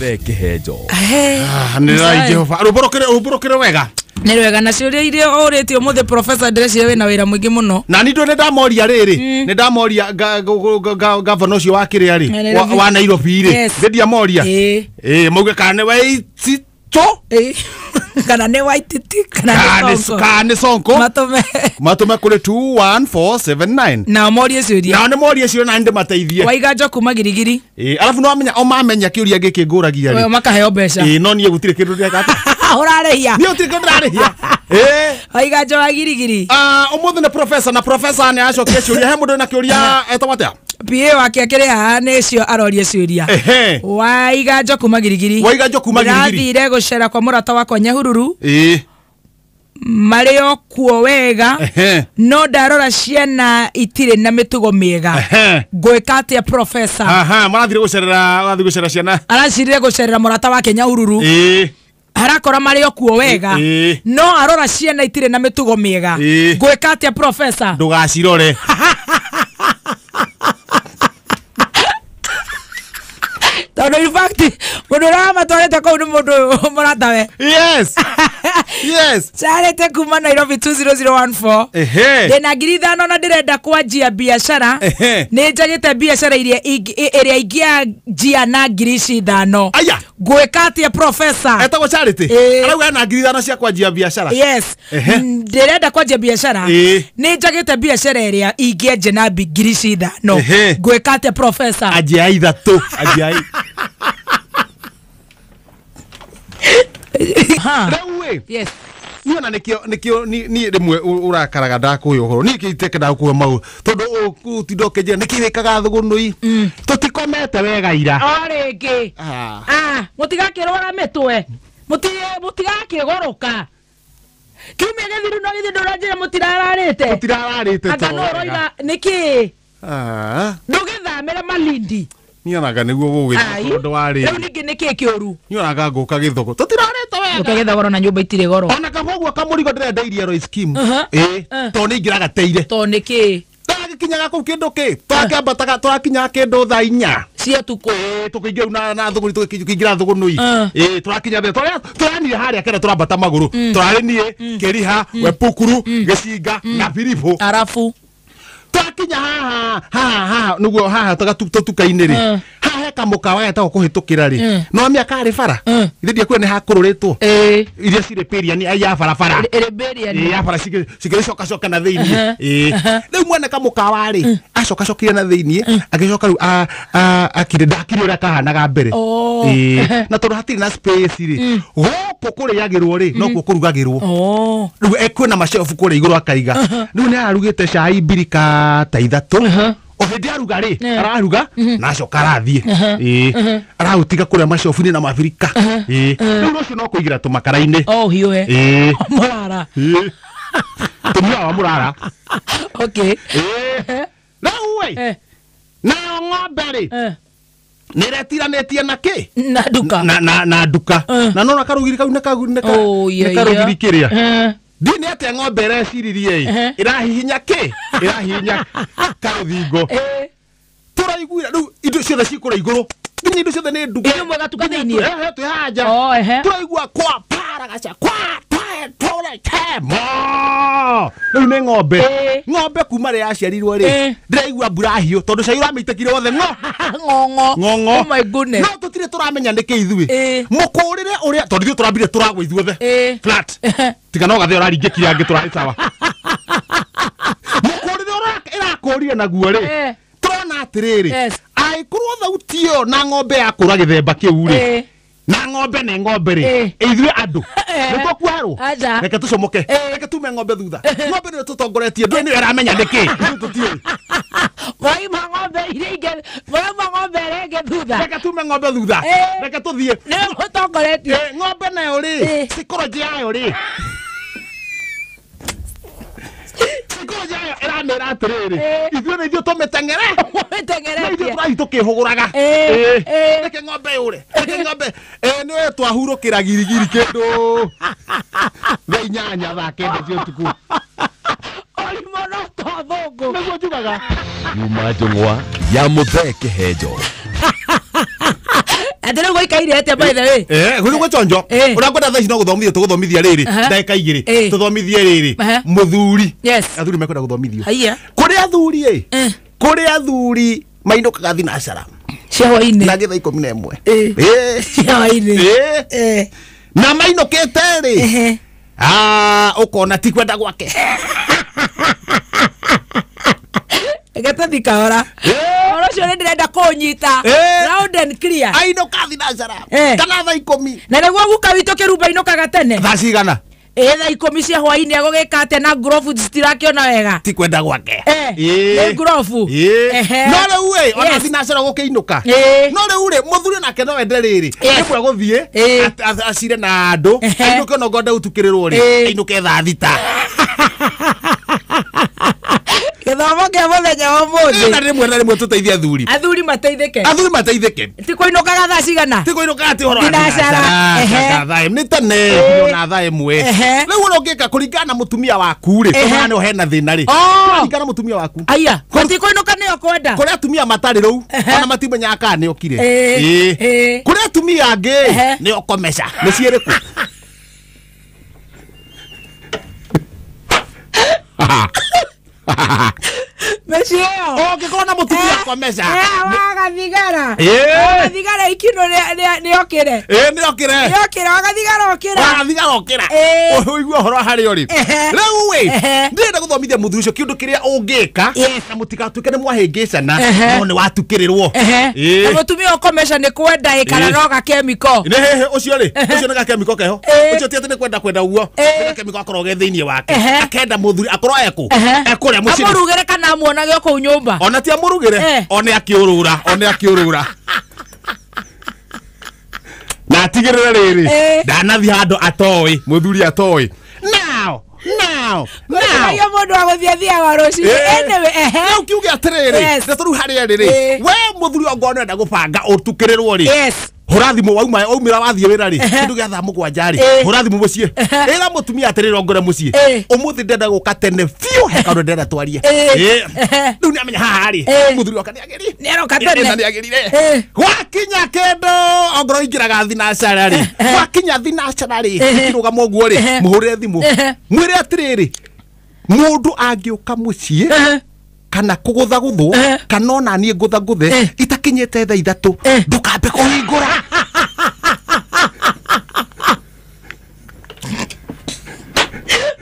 Muthee Kihenjo. Nĩ rai Jehova rũmbũrũkĩre wega. Nĩ wega na ciũria iria ũrĩtie ũmũthĩ professor ndĩreciria wĩna wĩra mũingĩ mũno. Na ni ndå ndamoria rĩrĩ nĩ ndamoria gavana ũcio wa kĩrĩa rĩ wa Nairobi rĩ ndĩ ndiamoria ĩĩ mauge kana nĩ Waititũ kana nĩ Waititi kana nĩ Sonko matũme kũrĩ 21479 na morie ciũria na nĩ morie ciũria na ndĩmateithie. Waiganjo kuma Girigiri ĩĩ alafu no amenya o mamenya kĩũria gĩkĩ ngũragia rĩ makaheo mbeca ĩĩ no niĩ gũtirĩ kĩndũ ndĩreka ũrarĩhia niĩ gũtirĩ kĩndũ ndĩrarĩhia ĩĩ Waiganjo wa Girigiri. Ũmũthĩ nĩ professor na professor nĩ acokia ciũria he mũndũ na kĩũria etagwo atĩa PA wake akĩrĩ haha nĩ cio arorie ciũria. Waiganjo kuma Girigiri. Waiganjo kuma Girigiri. Ndĩrathire gũcera kwa mũrata wakwa Nyahururu. Ĩĩ. Marĩ o kuo wega. No ndarora ciana itirĩ na mĩtugo mĩega. Ngwĩka atĩa professor? Aha, marathire gũcerera, marathire gũcerera ciana. Aracirire gũcerera mũrata wake Nyahururu. Ĩĩ. Arakora marĩ o kuo wega. No arora ciana itirĩ na mĩtugo mĩega. Ngwĩka atĩa professor? Ndũgacirore. Tondũ in fact mũndũ ũrĩa matwarĩte kũu nĩ mũndũ mũratawe. Yes. Yes. Charĩte kuma Nairobi 20014. Ndĩna 5,000 na ndĩrenda kwanjia biacara. Nĩ njagĩte biacara ĩrĩa ingĩanjia na 5,000. Aya. Ngwĩka atĩa professor? Etagwo Charity. Arauga ena 5,000 cia kwanjia biacara. Yes. Ndĩrenda kwanjia biacara. Nĩ njagĩte biacara ĩrĩa ingĩanjia na 5,000. Ngwĩka atĩa professor? Anjia ithatũ. Anjia. Rĩu yes. Niĩ ona nĩkĩo niĩ rĩmwe ũrakaraga ndakũhe ũhoro niĩ kĩiteke ndakũhe maũndũ tondũ ũtinda ũkĩnjĩra nĩkĩ wĩkaga thũgũnũi tũtikomete wega ira o rĩngĩ mũtigakĩrwara mĩtwe mũtigakĩgũrũka kiumia gĩthiru no gĩthiĩ ndũranjĩra mũtirararĩte mũtirararĩte anga no ũroiga nĩkĩ ndũgĩthamĩre Malindi. Niĩ onaga nĩguo gũgĩthiĩ tondũ warĩ rĩu ningĩ nĩkĩ kĩũru niĩ onaga ngũka gĩthũgũ tũtirarĩte wega ũka gĩthogoro na nyũmba itirĩ goro ona kaba ũguo kamũrigo ndĩrenda iria Royce Scheme ĩĩ tondũ nĩ ingĩragateire tondũ nĩkĩ tũragĩkinyaga kũu kĩndũ kĩ tũrakĩambataga tũrakinyaga kĩndũ thaa 4 cia ũtukũ ĩĩ tũkĩingĩra na thũgũri tũkĩingĩra thũgũnũi ĩĩ tũrakinya mbere tũranire harĩa kenda tũrambata magũrũ tũrarĩ niĩ Kĩriha Wepukuru Gĩcinga na Biribũ arabu twakinya haha haha haha niguo haha tũtuka-inĩ rĩ haha he kamũkawa getagwo kũhĩtũkĩra rĩ no mĩaka arĩ bara ithe ndiakuona nĩ hakũrũrĩtwo iria cirĩ pĩriani ya barabara ya bara cikĩcokacoka na thĩiniĩ rĩu mwene kamũkawa rĩ acokacokire na thĩiniĩ agĩcoka rĩu akire ndakire ũrĩa kahanaga mbere na tondũ hatirĩ na space rĩ gũkũ kũrĩagĩrwo rĩ nokuo kũrugagĩrwo rĩu ekwĩna macebu kũrĩa igũrũ akaiga rĩu nĩ ararugĩte cai mbirika ta ithatũ o hĩndĩ aruga rĩ araruga na acoka arathiĩ ĩĩ aragũtiga kũrĩa macobu-inĩ na mabirika ĩĩ rĩu rũciũ no kũigĩra tũmakara-inĩ o hiũhe ĩĩ mũrara tũmia wa mũrara okay ĩĩ rĩu ĩ nayo ng'ombe rĩ nĩ ĩretiranĩtie na kĩ na nduka na nduka na nona karũgiri kau nĩ karũgiri kĩrĩa Ndi nĩ atĩa ng'ombe ĩreciririe ĩ ĩrahihinya kĩ ĩrahihinya karũthingo tũraiguire rĩu indo ciothe cikũrĩa igũrũ nginya indo ciothe nĩ nduka inyuĩ mwegatuka thĩiniĩ twĩ haha nja tũraigua kwa paragaca kwa tore temo rĩu nĩ ng'ombe ng'ombe kuma rĩ yaciarirwo rĩ ndĩraigua mbura hiũ tondũ cai ũramĩitĩkire wothe ng'ong'o ng'ong'o oh my goodness no tũtirĩ tũramenya nĩkĩ ithuĩ mũkũrĩre ũrĩa tondũ ithuĩ tũrambire tũragwa ithuothe flat tiga no gathĩ ũraringĩkire angĩ tũrarĩ sawa mũkũrĩre ũrĩa ĩrakũrire naguo rĩ tũrona atĩrĩrĩ angĩkorwo thauti ĩyo na ng'ombe yakũra gĩthemba kĩu rĩ na ng'ombe nĩ ng'ombe rĩ ithuĩ andũ nĩ tũkuarwo reke tũcomoke reke tume ng'ombe thutha ng'ombe nĩyo tũtongoretie ndũĩ nĩyo ĩramenya nĩkĩ ithuĩ tũtiũĩ mwaima ng'ombe iria ingĩ mwaima ng'ombe ĩrĩa ĩngĩ thutha reke tume ng'ombe thutha reke tũthiĩ nĩwe mũtongoretie ng'ombe nayo rĩ psychology yayo rĩ psychology yayo ĩramĩra atĩrĩrĩ ithuĩ nĩ ithuĩ tũmĩteng'ere mũmĩteng'eretie ithuĩ tũrathiĩ tũkĩhũgũraga reke ng'ombe yũre reke ng'ombe nĩwe twahurũkĩra girigiri kĩndũ thaa 8 thaa 9 cia ũtukũ ũrimũ no to thũngũ nĩguo njugaga Juma Njũng'wa ya Muthee Kihenjo. Atĩ rĩu gũikaire atĩa by the way? Gũthiĩ gwĩchonjo. Ũrĩa ngwenda thaa ici no gũthomithio tũgũthomithia rĩrĩ ndagĩka igĩrĩ tũthomithie rĩrĩ mũthuri. Athuri mekwenda gũthomithio. Kũrĩ athuri ĩ, kũrĩ athuri mainũkaga thinacara cia hwainĩ na gĩthaa 11 cia hwainĩ na mainũkĩte rĩ ũkona ti kwenda gwake. Gatathi kahora ũhoro ũcio nĩ ndĩrenda kũũnyita round and clear. Ainũka thinacara kana thaa 10 na nĩguo guka witũ Kĩrumba ainũkaga tene thaa cigana? Thaa 10 cia hwainĩ agũgĩka atĩa na ngurobu citirakĩona wega ti kwenda gwake nĩ ngurobu. No rĩu ĩ ona thinacara gũkĩinũka no rĩu rĩ mũthuri nake no ende rĩrĩ rĩmwe gũthiĩ acire na andũ ainũke ona ngorwo ndegũtukĩrĩrwo rĩ ainũke thaa 6. Gĩthomo kĩa mũthenya wa ũmũthĩ. Na rĩmwe na rĩmwe tũteithie athuri. Athuri mateithĩke. Athuri mateithĩke. Ti kũinũkaga thaa cigana? Ti kũinũkaga atĩ ũhoro wa thinacara. Thaa nĩ tene ona thaa 1. Rĩu ũrĩa ũngĩka kũringana na mũtumia waku rĩ, tondũ nĩho hena thĩna rĩ. Kũringana na mũtumia waku. Aya, ti kũinũka nĩyo kwenda. Kũrĩ atumia matarĩ rĩu, ona matimenyaga kana nĩ okire. Kũrĩ atumia angĩ nĩo komeca. Mĩciĩ ĩrĩkũ? Mĩciĩ ĩyo ũngĩkorwo na mũtumia komeca wagathigara wagathigara ikino nĩokĩre nĩokĩre nĩokĩre wagathigara ũkĩra wagathigara ũkĩra ũigue ũhoro harĩa ũrĩ rĩu ĩ ndĩrenda gũthomithia mũthuri ũcio kĩũndũ kĩrĩa ũngĩka na mũtigatuĩke nĩ mwahĩngĩcana no nĩ watukĩrĩrwo na mũtumia ũkomeca nĩ kwenda ĩkara no gakemiko nĩ hehe ũcio rĩ ũcio nĩ gakemiko keho ũcio ti atĩ nĩ kwenda kwenda ũguo nĩ gakemiko akorwo ge thĩinĩ wake akenda mũthuri akorwo ekũ ekũrĩa mũciĩ amũrugĩre kana amuonage o kũu nyũmba ona ti amũrugĩre one akĩũrũra one akĩũrũra na atigĩrĩre rĩrĩ ndanathiĩ handũ atoĩ mũthuri atoĩ now now now iyo mũndũ wa gũthiĩ athiaga rũcinĩ anyway rĩu kiuge atĩrĩrĩ na tũrĩu harĩa rĩrĩ we mũthuri ongorwo nĩwenda gũbanga ũtukĩrĩrwo rĩ hũra thimũ wauma waumĩra wathiĩ wĩra rĩ kĩndũ gĩa thaa 7 rĩ hũra thimũ mũciĩ ĩra mũtumia atĩrĩrĩ ongore mũciĩ ũmũthĩ ndĩrenda gũka tene biũ he kaũndũ ndĩrenda twarie rĩu nĩamenya haha rĩ mũthuri oka nĩagĩrire nĩaroka tene nĩagĩrire gwakinya kĩndũ ongorwo ingĩraga thinacara rĩ gwakinya thinacara rĩ ikĩrũgama ũguo rĩ mũhũrĩre thimũ mwĩre atĩrĩrĩ mũndũ angĩũka mũciĩ kana kũgũthagũthwo kana ona niĩ ngũthagũthe itakinyĩte thaa 3 ndũkambe kũhingũra.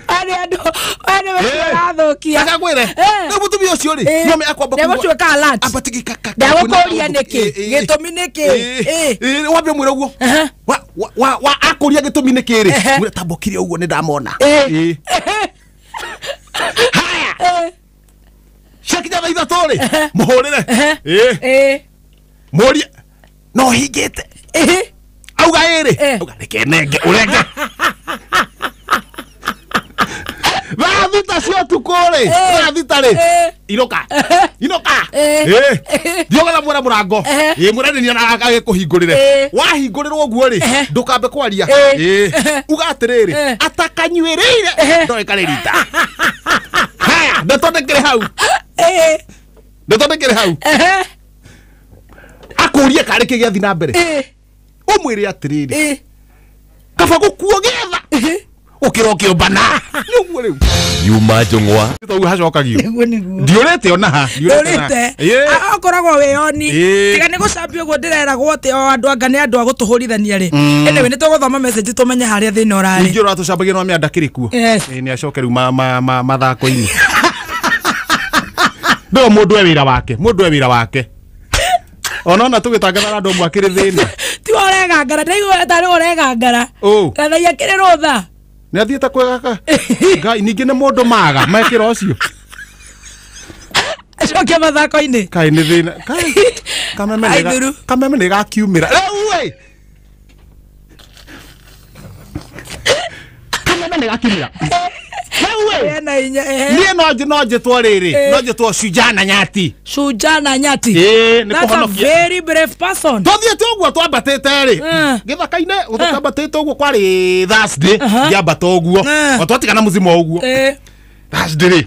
Arĩ andũ arĩ marathũkia akakwĩre rĩu mũtumia ũcio rĩ no akwamba ndegũtuĩka alert ndegũkũria nĩkĩ gĩtũmi nĩkĩ wambe ũmwĩre ũguo wa akũria gĩtũmi nĩkĩ rĩ mwĩre tambũkire ũguo nĩ ndamona haya ciakinya thaa 3 rĩ mũhũrĩre mũrie no hingĩte auga ĩrĩ auga reke nenge ũrenge thaa 6 cia ũtukũ rĩ thaa 6 rĩ inũka inũka thiĩ ũgatha mwĩra mũrango mwĩre nĩ niĩ agĩkũhingũrĩre wahingũrĩrwo ũguo rĩ ndũkambe kwaria uga atĩrĩrĩ atakanyuĩrĩire ndoĩ karĩ rita haya ndeto ndĩkĩrĩ hau ndeto ndĩkĩrĩ hau akũrie karĩ kĩ gĩathiĩ na mbere ũmwĩre atĩrĩrĩ kaba gũkuo gĩetha ũkĩra ũkĩũmbana nĩ ũguo rĩu yuma njũng'wa ũguo hacokagio nĩguo nĩguo ndiũrĩte ona ha ndũrĩte okoragwo wĩoni tiga nĩ gũcambia ũguo ndĩreragwo atĩ o andũ anga nĩ andũ a gũtũhũrithania rĩ anyway nĩ tũgũthoma message tũmenye harĩa thĩna ũrarĩ ningĩ ũratũcambagia no mĩanda kĩrĩ kuo nĩ acoke rĩu mathako-inĩ ndĩo mũndũ e wĩra wake mũndũ e wĩra wake ona tũgĩtangatha andũ amwe akĩrĩ thĩna ti we ũregangara ndaigua tarĩ we ũregangara gathaia kĩrĩ rũtha nĩ athiĩte kwegaka ngai ningĩ nĩ mũndũ maga mekĩra ũcio acoke mathako-inĩ kaĩ nĩ thĩna kameme nĩ gakiumĩra rĩu ĩ kameme nĩ gakiumĩra niĩ no njĩtwo rĩrĩ no njĩtwo Shujaa na Nyati Shujaa na Nyati that's a very brave person tũthiĩte ũguo twambatĩte rĩ gĩthaka-inĩ twambatĩte ũguo kwarĩ Thursday ngĩambata ũguo o twatigana mũcimo ũguo Thursday rĩ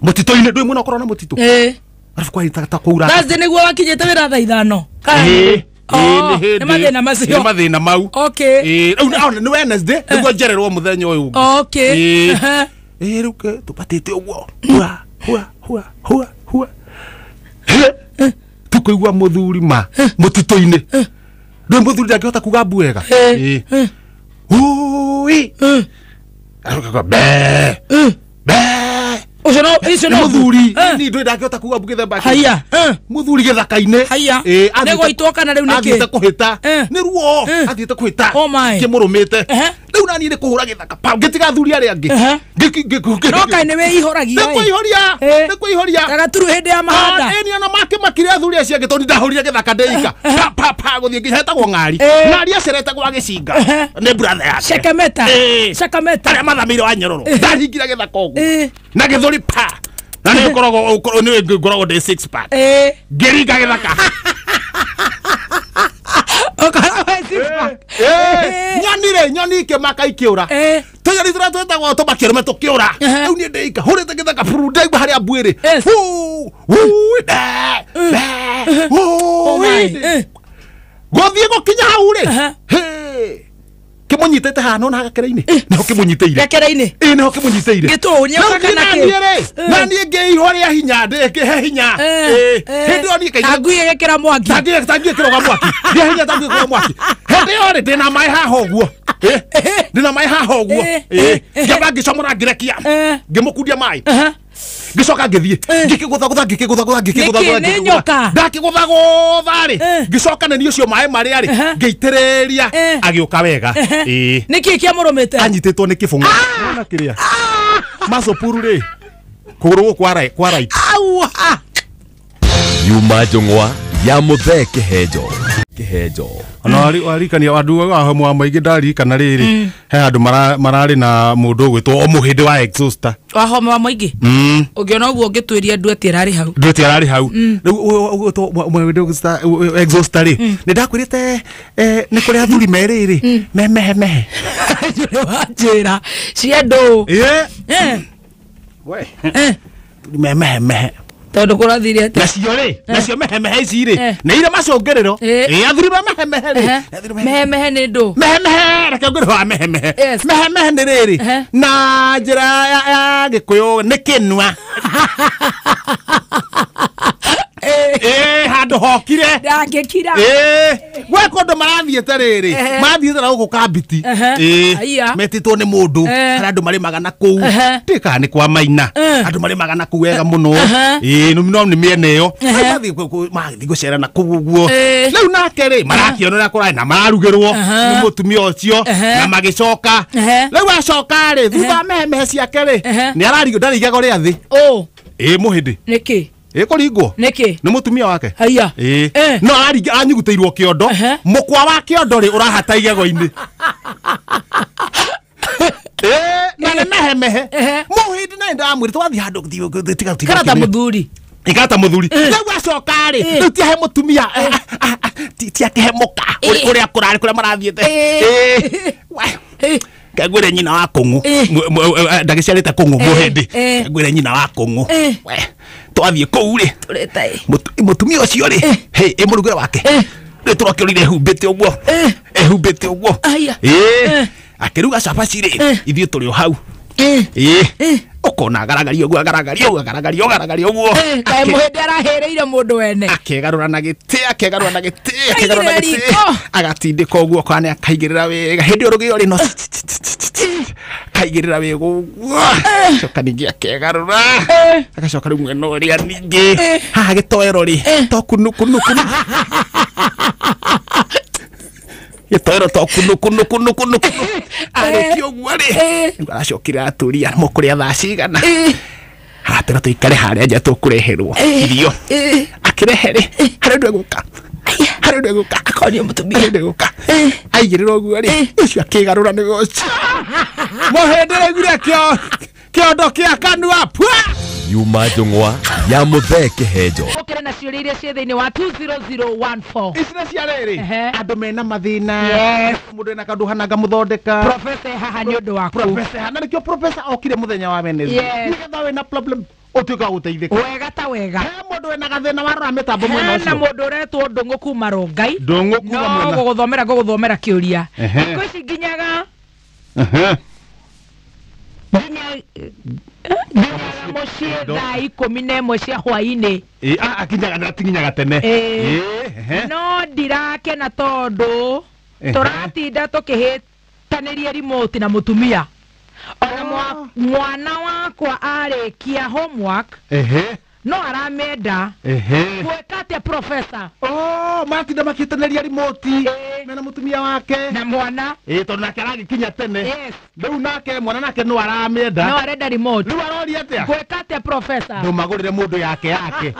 mũtitũ-inĩ ndũĩ mwena ũkorwo na mũtitũ arabu kwarĩ ta kũura Thursday nĩguo wakinyĩte wĩra thaa 5 Nĩ Nĩ mathĩna macio. Nĩ mathĩna mau. Okay. Rĩu nĩ Wednesday nĩguo njererwo mũthenya ũyũ ũngĩ. Okay. Rĩu tũbatĩte ũguo hua hua hua hua hua tukũigua mũthuri ma mũtitũ-inĩ. Rĩu mũthuri ndangĩhota kuga mbu wega. Ui. Aroka be. Be. Ucio no icio no muthuri ni ndå ndangĩhota kuga mbu gĩthemba. Haya. Muthuri gĩthaka-inĩ. Haya. Nĩ gũitwo kana rĩu nĩkĩ? Athiĩte kũhĩta. Nĩ ruo. Athiĩte kũhĩta. Kĩmũrũmĩte. Rĩu nani nĩ kũhũra gĩthaka. Pa ngĩtiga athuri arĩa angĩ. No kaĩ nĩ wĩihoragia. Nĩ kwĩihoria. Nĩ kwĩihoria. Gagaturu hĩndĩ ya mahanda. Ĩni ona makĩmakire athuri acio angĩ tondũ ndahũrire gĩthaka ndĩika. Pa pa pa gũthiĩ nginya hetagwo ng'ari. Ng'ari acerete gwa gĩcinga. Nĩ brother yake. Shekameta. Shekameta. Arĩa mathamĩire wa Nyororo. Ndahingire gĩthaka ũguo. Na gĩthũri pa. Na nĩ ngoragwo nĩ ngoragwo ndĩ six pack. Ngĩringa gĩthaka. Ũkoragwo six pack. Nyoni rĩ, nyoni ikĩmaka ikĩũra. Tũnyoni tũrĩa twĩtagwo tũmakĩrũme tũkĩũra. Rĩu niĩ ndĩika hũrĩte gĩthaka buru ndaigua harĩa mbu ĩrĩ. Gũthiĩ gũkinya hau rĩ. Kĩmũnyitĩte haha nona gakere-inĩ. Nĩho kĩmũnyitĩire. Gakere-inĩ. Ĩĩ nĩho kĩmũnyitĩire. Gĩtũũnyoka kana kĩ? Na niĩ ngĩihũria hinya ngĩhe hinya. Hĩndĩ ĩyo niĩ kaingĩ. Ngui ĩgĩkĩra mwaki. Tangui ĩkĩroga mwaki. Ngĩhe hinya tangui ĩkĩroga mwaki. Hĩndĩ ĩyo rĩ ndĩna maĩ haha ũguo. Ndĩna maĩ haha ũguo. Ngĩamba ngĩcomora ngĩrekia. Ngĩmũkundia maĩ. Ngĩcoka ngĩthiĩ ngĩkĩgũthagũtha ngĩkĩgũthagũtha ngĩkĩgũthagũtha nĩ nyoka ndakĩgũthagũtha rĩ ngĩcoka nĩ niĩ ũcio maĩ marĩa rĩ ngĩitĩrĩria agĩũka wega. Nĩkĩ kĩamũrũmĩte? Anyitĩtwo nĩ kĩbũng'a. Wona kĩrĩa macopuru rĩ kũgũrũ gũkũ kwa right. Yuma njũng'wa ya Muthee Kĩhenjo. Kĩhenjo. Ona warikania andũ a mwa maingĩ ndarikana rĩrĩ he andũ mararĩ na mũndũ ũgwĩtwo o mũhĩndĩ wa exhauster. Wa homa wa mũingĩ? Ũngĩona ũguo ũngĩtuĩria ndueti ĩrarĩ hau. Ndueti ĩrarĩ hau. Rĩu ũgwĩtwo mũhĩndĩ exhauster rĩ nĩ ndakwĩrĩte nĩ kũrĩ athuri me rĩrĩ me mehe mehe. Njũrĩ wanjĩra cia ndũ. We. Me mehe mehe. Tondũ kũrathire atĩa? Nacio rĩ, nacio mehe mehe ici rĩ, nĩ irĩ macũngĩrĩro. Athuri me mehe mehe rĩ. Mehe mehe nĩ ndũ? Mehe mehe, reke ngwĩre wa mehe mehe. Mehe mehe nĩ rĩrĩ, na njĩra ya Gĩkũyũ nĩ kĩnua. Handũ hokire. Ndangĩkira. Gwe kũndũ marathiĩte rĩrĩ, marathiĩte na gũkũ Kambiti. Metĩtwo nĩ mũndũ, harĩa andũ marĩmaga na kũu. Ndiũĩ kana nĩ kwa Maina. Andũ marĩmaga na kũu wega mũno. No nĩ mĩena ĩyo. Mathiĩ gũcera na kũu ũguo. Rĩu nake rĩ, marakĩona ũrĩa kũrarĩ na mararugĩrwo nĩ mũtumia ũcio na magĩcoka. Rĩu acoka rĩ, thutha wa mehe mehe ciake rĩ, nĩ ararigwo ndarĩ igego rĩa thĩ. Mũhĩndĩ. Nĩkĩ? Ĩkũringwo. Nĩkĩ? Nĩ mũtumia wake. Haya. No aranyugutĩirwo kĩondo. Mũkwa wa kĩondo rĩ ũrahata igego-inĩ. Na nĩ mehe mehe. Mũhĩndĩ naye ndamwĩrĩte twathiĩ handũ tiga Ikara ta mũthuri. Ikara ta mũthuri. Rĩu acoka rĩ, rĩu ti ahe mũtumia, ti akĩhe mũka ũrĩa kũrarĩ kũrĩa marathiĩte. Kangwĩre nyina wa kũng'ũ. Ndagĩciarĩte kũng'ũ mũhĩndĩ. Kangwĩre nyina wa kũng'ũ. Twathiĩ kũu rĩ, mũtumia ũcio rĩ, ĩ mũrugĩre wake. Rĩu tũrakĩorire ehumbĩte ũguo. Ehumbĩte ũguo. Akĩruga cabaci rĩ, ithuĩ tũrĩ o hau. Ũkona agaragaria ũguo, agaragaria ũguo, agaragaria ũguo, agaragaria ũguo. Kaĩ mũhĩndĩ arahĩrĩire mũndũ wene. Akegarũra na gĩtĩ, akegarũra na gĩtĩ, akegarũra na gĩtĩ. Agatindĩka ũguo kana nĩ akaigĩrĩra wega. Hĩndĩ ĩyo rũgĩo rĩ no kaigĩrĩra wega ũguo. Acoka ningĩ akegarũra. Agacoka rĩu mwena ũrĩa ningĩ. Haha gĩtoero rĩ, to kunu kunu kunu. Gĩtoero to kunu kunu kunu kunu. Arĩkia ũguo rĩ, aracokire atũria mũkũrĩa thaa cigana. Atĩra tũikare harĩa nja tũkũreherwo irio. Akĩrehe rĩ, harĩ ũndũ egũka. Harĩ ũndũ egũka. Akonio mũtumia. Harĩ ũndũ egũka. Aigĩrĩra ũguo rĩ, ũcio akĩgarũra nĩ gũci. Mũhĩndĩ raiguire kĩondo kĩa kanua. Pua! Yuma njũng'wa ya Muthee Kĩhenjo. Ũkĩre na ciũria iria ciĩ thĩinĩ wa 20014. Ici nĩ cia rĩrĩ, andũ mena mathĩna. Mũndũ ena kaũndũ hana ngamũthondeka. Professor haha nĩ ũndũ waku. Professor, na nĩkĩo professor okire mũthenya wa Wednesday. Nĩgetha wĩna problem Ũtuĩka gũteithĩka. Wega ta wega. He mũndũ wĩna gathĩna warora mĩtambo mwena ũcio. Hena mũndũ ũretwo Ndũng'ũ kuma Rongai. Ndũng'ũ kuma mwena. No gũgũthomera kĩũria. Thikũ ici nginyaga. Nginyaga mũciĩ thaa 11 cia hwaĩ-inĩ. Akinyaga tene. No ndirakena tondũ tũratinda tũkĩhĩtanĩria remote na mũtumia. Ona mwana wakwa arĩkia homework no aramenda gwĩka atĩa professor? Oh, matinda makĩhĩtanĩria remote mena mũtumia wake na mwana. Tondũ nake aragĩkinya tene. Rĩu nake mwana nake no aramenda. No arenda remote. Rĩu aroria atĩa? Gwĩka atĩa professor? Ndũmagũrĩre mũndũ yake yake.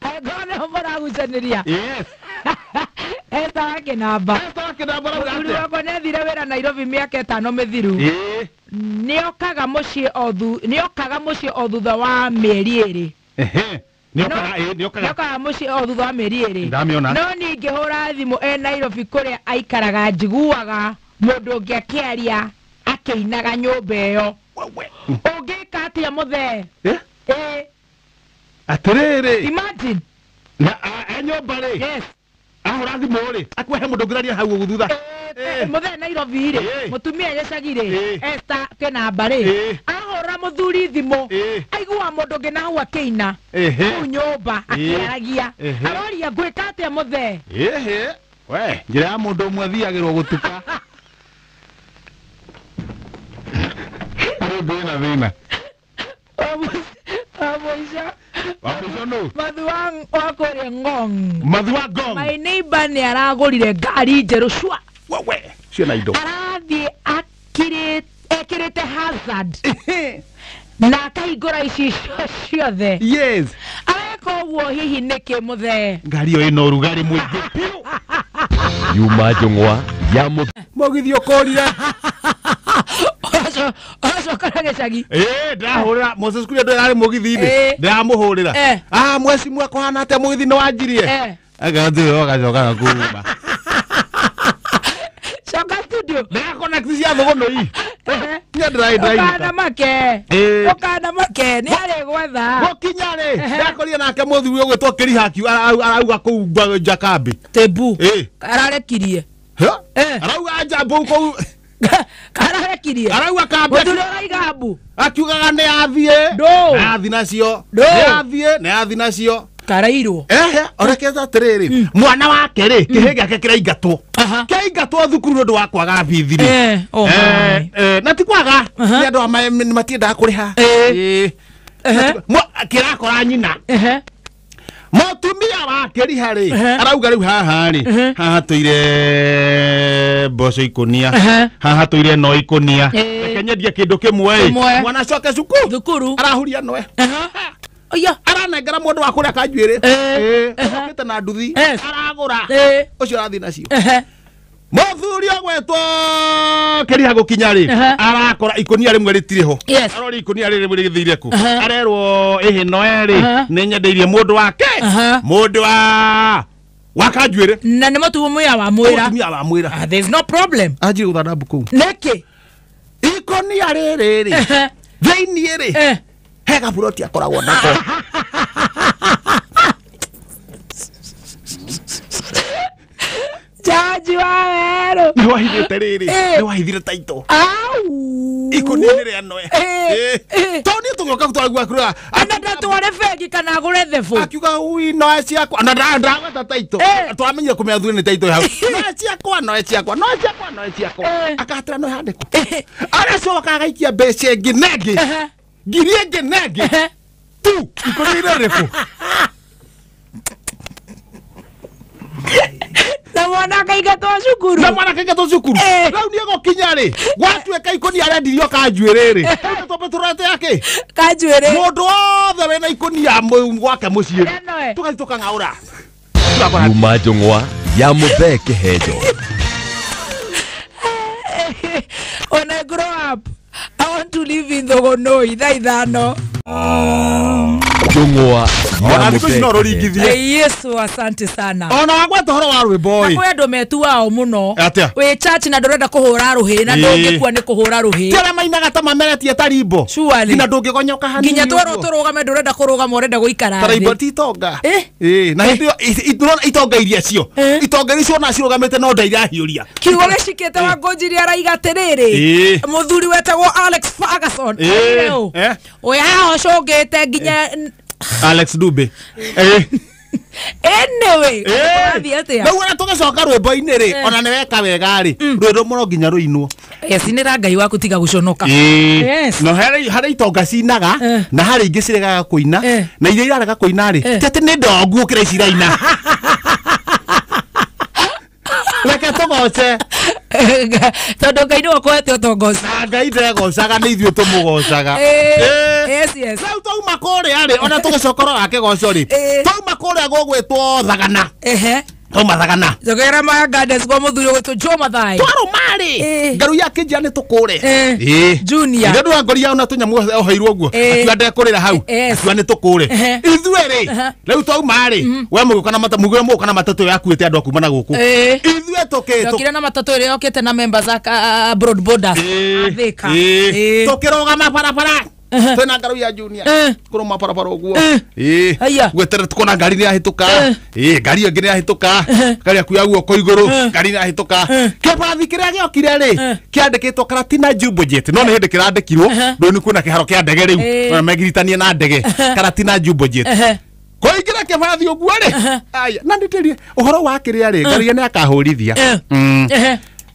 Angorwo nĩho mũragucanĩria. Yes. Esther wa Kĩnamba. Esther wa Kĩnamba arauga Mũthuri atĩa? wakwa nĩathire wĩra Nairobi mĩaka 5 mĩthiru. Nĩokaga mũciĩ o thutha wa mĩeri 2. Nĩokaga mũciĩ o thutha wa mĩeri 2. Ndamĩona. No niĩ ingĩhũra thimũ e Nairobi kũrĩa aikaraga njiguaga mũndũ ũngĩ akĩaria akĩinaga nyũmba ĩyo. Ũngĩka atĩa mũthee? Atĩrĩrĩ. Imagine. Na nyũmba rĩ. Yes. Ahũra thimũ rĩ, akuhe mũndũ ũngĩraria hau ũguo thutha. Mũthee Nairobi rĩ, mũtumia gĩcagi rĩ, Esther Kĩnamba rĩ, ahũra mũthuri thimũ, aigua mũndũ ũngĩ na hau akĩina kũu nyũmba akĩaragia. Aroria ngwĩka atĩa mũthee? We, njĩra ya mũndũ ũmwe athiagĩrwo gũtuka. Rĩu ndĩna thĩna. Amũica. Mathu wa kũrĩa Ngong. Mathu wa Ngong. My neighbor nĩ aragũrire ngari njerũ cua. Wewe, ciĩna indo. Arathiĩ ekĩrĩte hazard. Na akahingũra icicio ciothe. Yes. Areka ũguo hihi nĩkĩ mũthee? Ngari ĩyo ĩna ũrugarĩ mũingĩ biũ. Yuma njũng'wa ya mũgithi ũkũrire. Ũracoka gĩcagi. Ndĩrahũrĩra Moses Kuria ndĩrarĩ mũgithi-inĩ. Ndĩramũhũrĩra. Mweci mwe kũhana atĩa mũgithi nĩ wanjirie? Agathiĩ ũgacoka kuma. Coka studio. Ndĩra connect cia thũgũnũi. Ũkanamake. Ũkanamake nĩ arĩ gwetha. Gũkinya rĩ, ndakorire nake mũthuri ũgwĩtwo Kĩrihaki arauga kũu Njakambĩ. Tebu. Ararekirie. Arauga njambu kũu. Kararekirie. Arauga kambĩ. Mũthuri ũraiga mbu. Akiugaga nĩ athiĩ. Nĩ athiĩ nacio. Nĩ athiĩ, nĩ athiĩ nacio. Karairwo. Orekeza atĩrĩrĩ, mwana wake rĩ, kĩhĩ gĩake kĩraingatwo. Kĩraingatwo thukuru nĩ ũndũ wa kwaga bithi rĩ. Na ti kwaga, nĩ andũ matiendaga kũrĩha. Kĩrakora nyina. Mũtumia wa Kĩriha rĩ, arauga rĩu haha rĩ, haha tũire mboco ikũnia, haha tũire no ikũnia. Reke nyendie kĩndũ kĩmwe ĩ, mwana acoke cukuru. Arahuria noe. Oya. Aranengera mũndũ wa kũrĩa kanjuĩrĩ. Okĩte na nduthi. Aragũra. Ũcio arathiĩ nacio. Mũthuri ũgwĩtwo Kĩriha gũkinya rĩ, arakora ikũnia rĩmwe rĩtirĩ ho. Arori ikũnia rĩrĩ rĩgĩthire kũ. Arerwo ĩhĩ noe rĩ, nĩ nyendeirie mũndũ wake. Mũndũ wa kanjuĩrĩ. Na nĩ mũtumia wa mwĩra. Mũtumia wa mwĩra. There's no problem. Anjire gũthanda mbu kũu. Nĩkĩ? Ikũnia rĩrĩ rĩ, thĩiniĩ rĩ, he gaburoti akoragwo nako. Jaji wa werũ. Nĩ wahithĩte rĩrĩ, nĩ wahithire taito. Au. Ikũnia-inĩ rĩa noe. Tondũ niĩ tũgĩũka twaragua kũrĩa. Ona ndatware bengi kana agũre thebũ. Akiuga ui noe ciakwa. Na ndagweta taito. Twamenyire kũmenya thuri nĩ taito hau. Noe ciakwa, noe ciakwa, noe ciakwa, noe ciakwa. Akahatĩra noe handĩkwo. Aracoka agaikia mbeca ĩngĩ na ĩngĩ. Ngiri ĩngĩ na ĩngĩ. Tu ikũnia-inĩ rĩrĩkũ? Na mwana akaingatwo cukuru. Na mwana akaingatwo cukuru. Rĩu niĩ gũkinya rĩ, gwatuĩka ikũnia arendirio kanjuĩrĩ rĩ. Rĩu twambe tũrorete yakĩ? Kanjuĩrĩ. Mũndũ wothe wĩna ikũnia gwake mũciĩ. Tũgathiĩ tũkang'aũra. Yuma njũng'wa ya mũthee Kĩhenjo. When I grow up, I want to live in Thogonoi, thaa 5. Njũng'wa Ona thikũ ici no rũringithie. Yesu asante sana. Ona wagweta ũhoro wa rwĩmbo ĩ. Na kwĩ andũ metuao mũno. Atĩa? Wĩ church na ndũrenda kũhũra rũhĩ na ndũngĩkua nĩ kũhũra rũhĩ. Ti arĩa mainaga ta mameretie ta rimbo. Surely. Nginya ndũngĩgonyoka hanini. Nginya twerwo tũrũgame ndũrenda kũrũgama ũrenda gũikara Ta thĩ. rimbo ti itonga. Na hĩndĩ ĩyo itonga iria cio. Itonga iria ciona cirũgamĩte no nda irahiũria. Kiugo gĩcikĩte wa Ngũnjiri araiga atĩrĩrĩ. Mũthuri wetagwo Alex Ferguson. Ũyũ haha ũcũngĩte nginya Alex Dube. Anyway, ũrathiĩ atĩa? Rĩu ona tũgĩcoka rwĩmbo-inĩ rĩ, ona nĩ weka wega rĩ, rwĩmbo mũno nginya rũinwo. Yes, inĩra Ngai waku tiga gũconoka. Yes. No harĩ itonga cinaga na harĩ ingĩ ciregaga kũina na iria irarega kũina rĩ, ti atĩ nĩ ndongu gũkĩra ici iraina. Reke tũgoce. Tondũ Ngai nĩwe ũkũhete ũtonga ũcio. Na Ngai ndegocaga nĩ ithuĩ tũmũgocaga. Yes, yes. Rĩu twauma kũrĩa rĩ, ona tũgĩcokora wa kĩgoco rĩ, twauma kũrĩa gũgwĩtwo Thagana. Twauma Thagana. Njogera Maya Gardens kwa mũthuri ũgwĩtwo Joe Mathai. Twarũma rĩ, ngaru ya kĩnjia nĩ tũkũre. Junior. Ithe ndũra ya ona tũnyamũ oheirwo ũguo, akiuga ndekũrĩra hau, akiuga nĩ tũkũre. Ithuĩ rĩ, rĩu twauma rĩ, we mũgĩũka na mũgĩũka na matatũ yakuĩte andũ a kuma na gũkũ. Ithuĩ tũkĩ Ndokire na matatũ ĩrĩa yokĩte na members a Broad Borders. Athĩka. Tũkĩrũgama barabara. Twĩna ngaru ya Junior kũrũma barabara ũguo. Gweterera tukona ngari nĩ yahĩtũka. Ngari ĩngĩ nĩ yahĩtũka. Ngari yaku ya guoko igũrũ, ngari nĩ yahĩtũka. Kĩbathi kĩrĩa gĩokire rĩ, kĩandĩkĩtwo Karatina Jumbo Jet. No nĩ hĩndĩ kĩrandĩkirwo, ndũĩ nĩ kuona kĩharo kĩa ndege rĩu. Ona megiritanie na ndege. Karatina Jumbo Jet. Kũingĩra kĩbathi ũguo rĩ, aya, na ndĩtĩrie ũhoro wa kĩrĩa rĩ, ngaruya nĩ akahũrithia.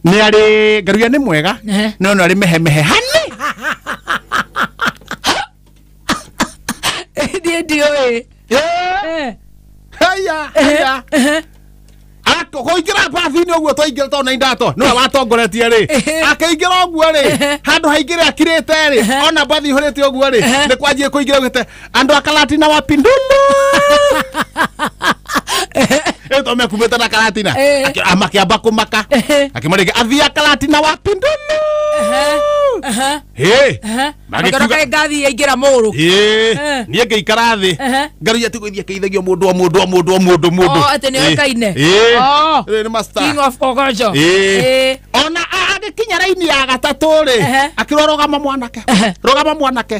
Nĩ arĩ ngaruya nĩ mwega, no nĩ arĩ mehemehe hani. Ndiũĩ. Haya, haya. Kũingĩra bathi-inĩ ũguo twaingĩra tondũ na indato nĩwe watongoretie rĩ, akĩingĩra ũguo rĩ, handũ haingĩre akirĩte rĩ, ona bathi ihũrĩte ũguo rĩ, nĩ kwanjie kũingĩra ũgĩte andũ a Karatina wa Pindulu. Ĩyo to mekumĩte na Karatina. Makĩamba kũmaka. Akĩmarĩkia athiĩ a Karatina wa Pindulu. Magĩkiuga ngathi yaingĩra mũrũ. Niĩ ngĩikara thĩ. Ngaruya ti gũthiĩ akĩithagio mũndũ o mũndũ o mũndũ o mũndũ mũndũ. Atĩ nĩ oĩkaine. Nĩ master. King of Kogojo. Ona agĩkinya raini ya gatatũ rĩ, akĩrwo rũgama mwanake. Rũgama mwanake.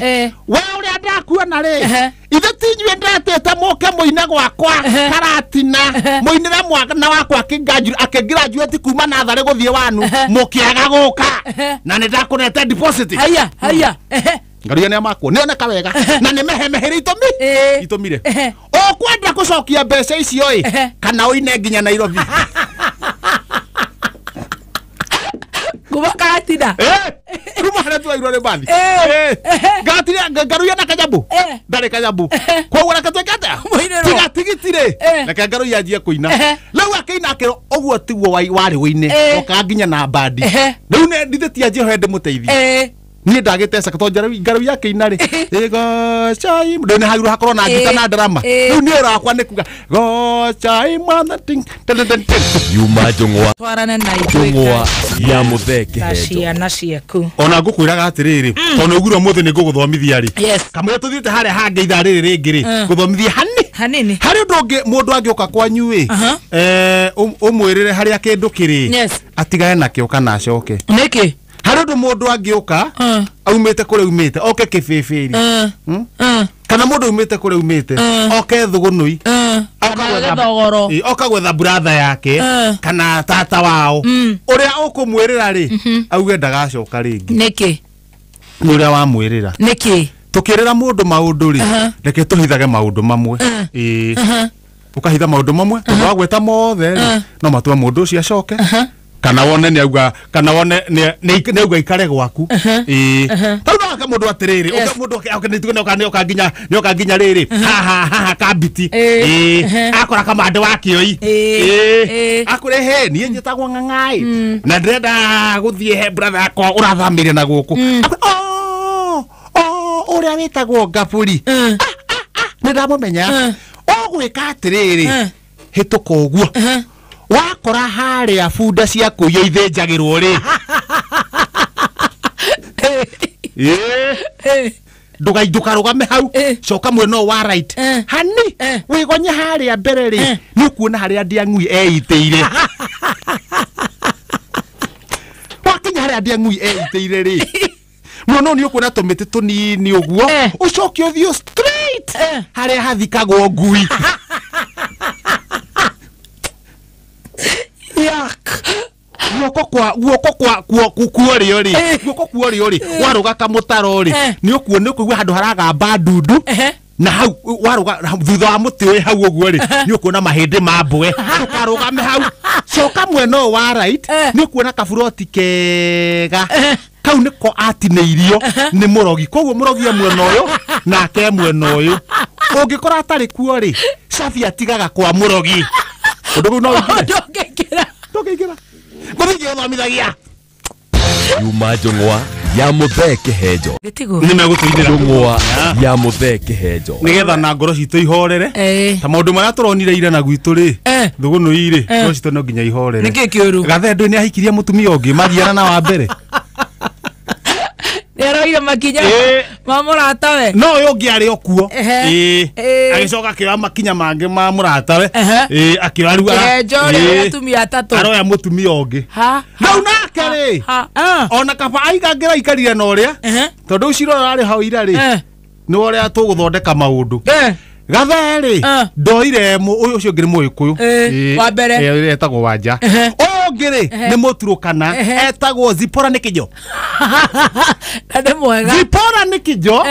We ũrĩa ndakuona rĩ, ithe ti inyuĩ ndetĩte mũke mũine gwakwa Karatina, mũinĩre mwana wakwa akĩgraduate kuma natharĩ gũthiĩ wanu, mũkĩaga gũka. Na nĩ ndakũnete deposit. Haya, haya. Ngaruya nĩ amakwo, nĩ oneka wega. Na nĩ mehemehere itũmi. Itũmire. Ũkwenda gũcokia mbeca icio ĩ, kana ũine nginya Nairobi. Kuma Karatina. Kuma harĩa twairwo nĩ bathi. Ngaruya na Kanyambu. Ndarĩ Kanyambu. Koguo reke twĩke atĩa? Tiga tigiti rĩ, reke ngaruya anjie kũina. Rĩu akĩina akĩrwo ũguo tiguo warĩ ũine. Okaga nginya na bandi. Rĩu ndithĩ ti anjie ho ndĩmũteithie. Niĩ ndagĩteca tondũ ngaruya akĩina rĩ, gocai ndũ nĩ hagirwo hakorwo na ngita na ndarama. Rĩu niĩ ũra wakwa nĩ kuga gocai mwathani ting ting ting ting. Yuma njũng'wa. Twarane na ithuĩ Njũng'wa ya Mũthee Kĩhenjo. Ciana ciaku. Ona ngũkwĩraga atĩrĩrĩ, tondũ nĩ ũguo ũmũthĩ nĩ ngũgũthomithia rĩ. Kamũira tũthiĩte harĩa hangĩ ithaa rĩrĩ rĩngĩ rĩ, ngũthomithia hanini. Harĩ ũndũ ũngĩ mũndũ angĩũka kwanyu ĩ, ũmwĩrĩre harĩa kĩndũ kĩrĩ, atigane nakĩo kana acoke. Nĩkĩ? Harĩ ũndũ mũndũ angĩũka aumĩte kũrĩa umĩte oke kĩbĩbĩri, kana mũndũ umĩte kũrĩa umĩte oke thũgũnũi, oka gwetha brother yake kana tata wao, ũrĩa ũkũmwĩrĩra rĩ, auge ndagacoka rĩngĩ. Nĩkĩ? Nĩ ũrĩa wamwĩrĩra. Nĩkĩ? Tũkĩrĩra mũndũ maũndũ rĩ, reke tũhithage maũndũ mamwe. Ũkahitha maũndũ mamwe, tondũ wagweta mothe rĩ, no matũme mũndũ ũcio acoke. Kana wone nĩ auga, kana wone nĩ auga ikare gwaku. Tau no aka mũndũ atĩrĩrĩ, ũka mũndũ oke nĩ nĩ nginya nĩ oka nginya rĩrĩ, ha ha ha kambiti. Akora kamande wa kĩoi. Akũre he niĩ njĩtagwo Ng'ang'ai. Na ndĩrenda gũthiĩ he brother yakwa ũrathamĩire na gũkũ. Oh, ũrĩa wĩtagwo Ngaburi. Nĩ ndamũmenya. Ũgwĩka atĩrĩrĩ, hĩtũka ũguo. Wakora harĩa bunda cia kũiya ithĩnjagĩrwo rĩ. Ndũkarũgame hau. Coka mwena wa right. Hani wĩgonye harĩa mbere rĩ nĩ ũkuona harĩa ndiang'ui eitĩire. Wakinya harĩa ndiang'ui eitĩire rĩ muno nĩ ũkuona tũmĩtĩ tũnini ũguo ũcoke ũthiĩ straight harĩa hathikagwo ngui. Yak. Guoko kwa kuorio rĩ guoko kuorio rĩ waruga kamũtaro rĩ nĩ ũkuona ũkũigua handũ haragamba ndundu na hau waruga thutha wa mũtĩ wĩ hau ũguo rĩ nĩ ũkuona mahĩndĩ ma mbwe. Ndũkarũgame hau. Coka mwena ũyũ wa right nĩ ũkuona kaburoti kega kau nĩko atinĩirio nĩ mũrogi. Koguo mũrogi e mwena ũyũ nake mwena ũyũ. Ũngĩkora atarĩ kuo rĩ Shafi atigaga kwa mũrogi. Ũndũ ũyũ no ũingĩre. Ndũngĩingĩra. Ngũthiĩ ũthomithagia. Yuma njũng'wa ya Muthee Kĩhenjo. Nĩmegũtũinĩra njũng'wa ya Muthee Kĩhenjo nĩgetha na ngoro citũ ihorere ta maũndũ marĩa tũronire ira na gwitũ rĩ thũgũnũ rĩ ngoro citũ no nginya ihorere. Nĩkĩ kĩũru? Gathendũ nĩ ahikirie mũtumia ũngĩ mathiana na wa mbere. Nĩaroire makinya ma mũratawe. No ũyũ ũngĩ arĩ o kuo. Agĩcoka akĩoya makinya mangĩ ma mũratawe. Akĩoya rĩu Kĩhenjo rĩ atumia atatũ. Aroya mũtumia ũngĩ. Rĩu nake rĩ ona kaba aigangĩra aikarire na ũrĩa tondũ ũcio ũrarĩ hau ira rĩ nĩ ũrĩa tũgũthondeka maũndũ. Gathee rĩ ndoire ũyũ ũcio ũngĩ nĩ Mũgĩkũyũ wa mbere etagwo Wanja. Ũyũ ũngĩ rĩ nĩ Mũturũkana etagwo Zipora nĩ Kĩnjo. Na nĩ mwega. Zipora nĩ Kĩnjo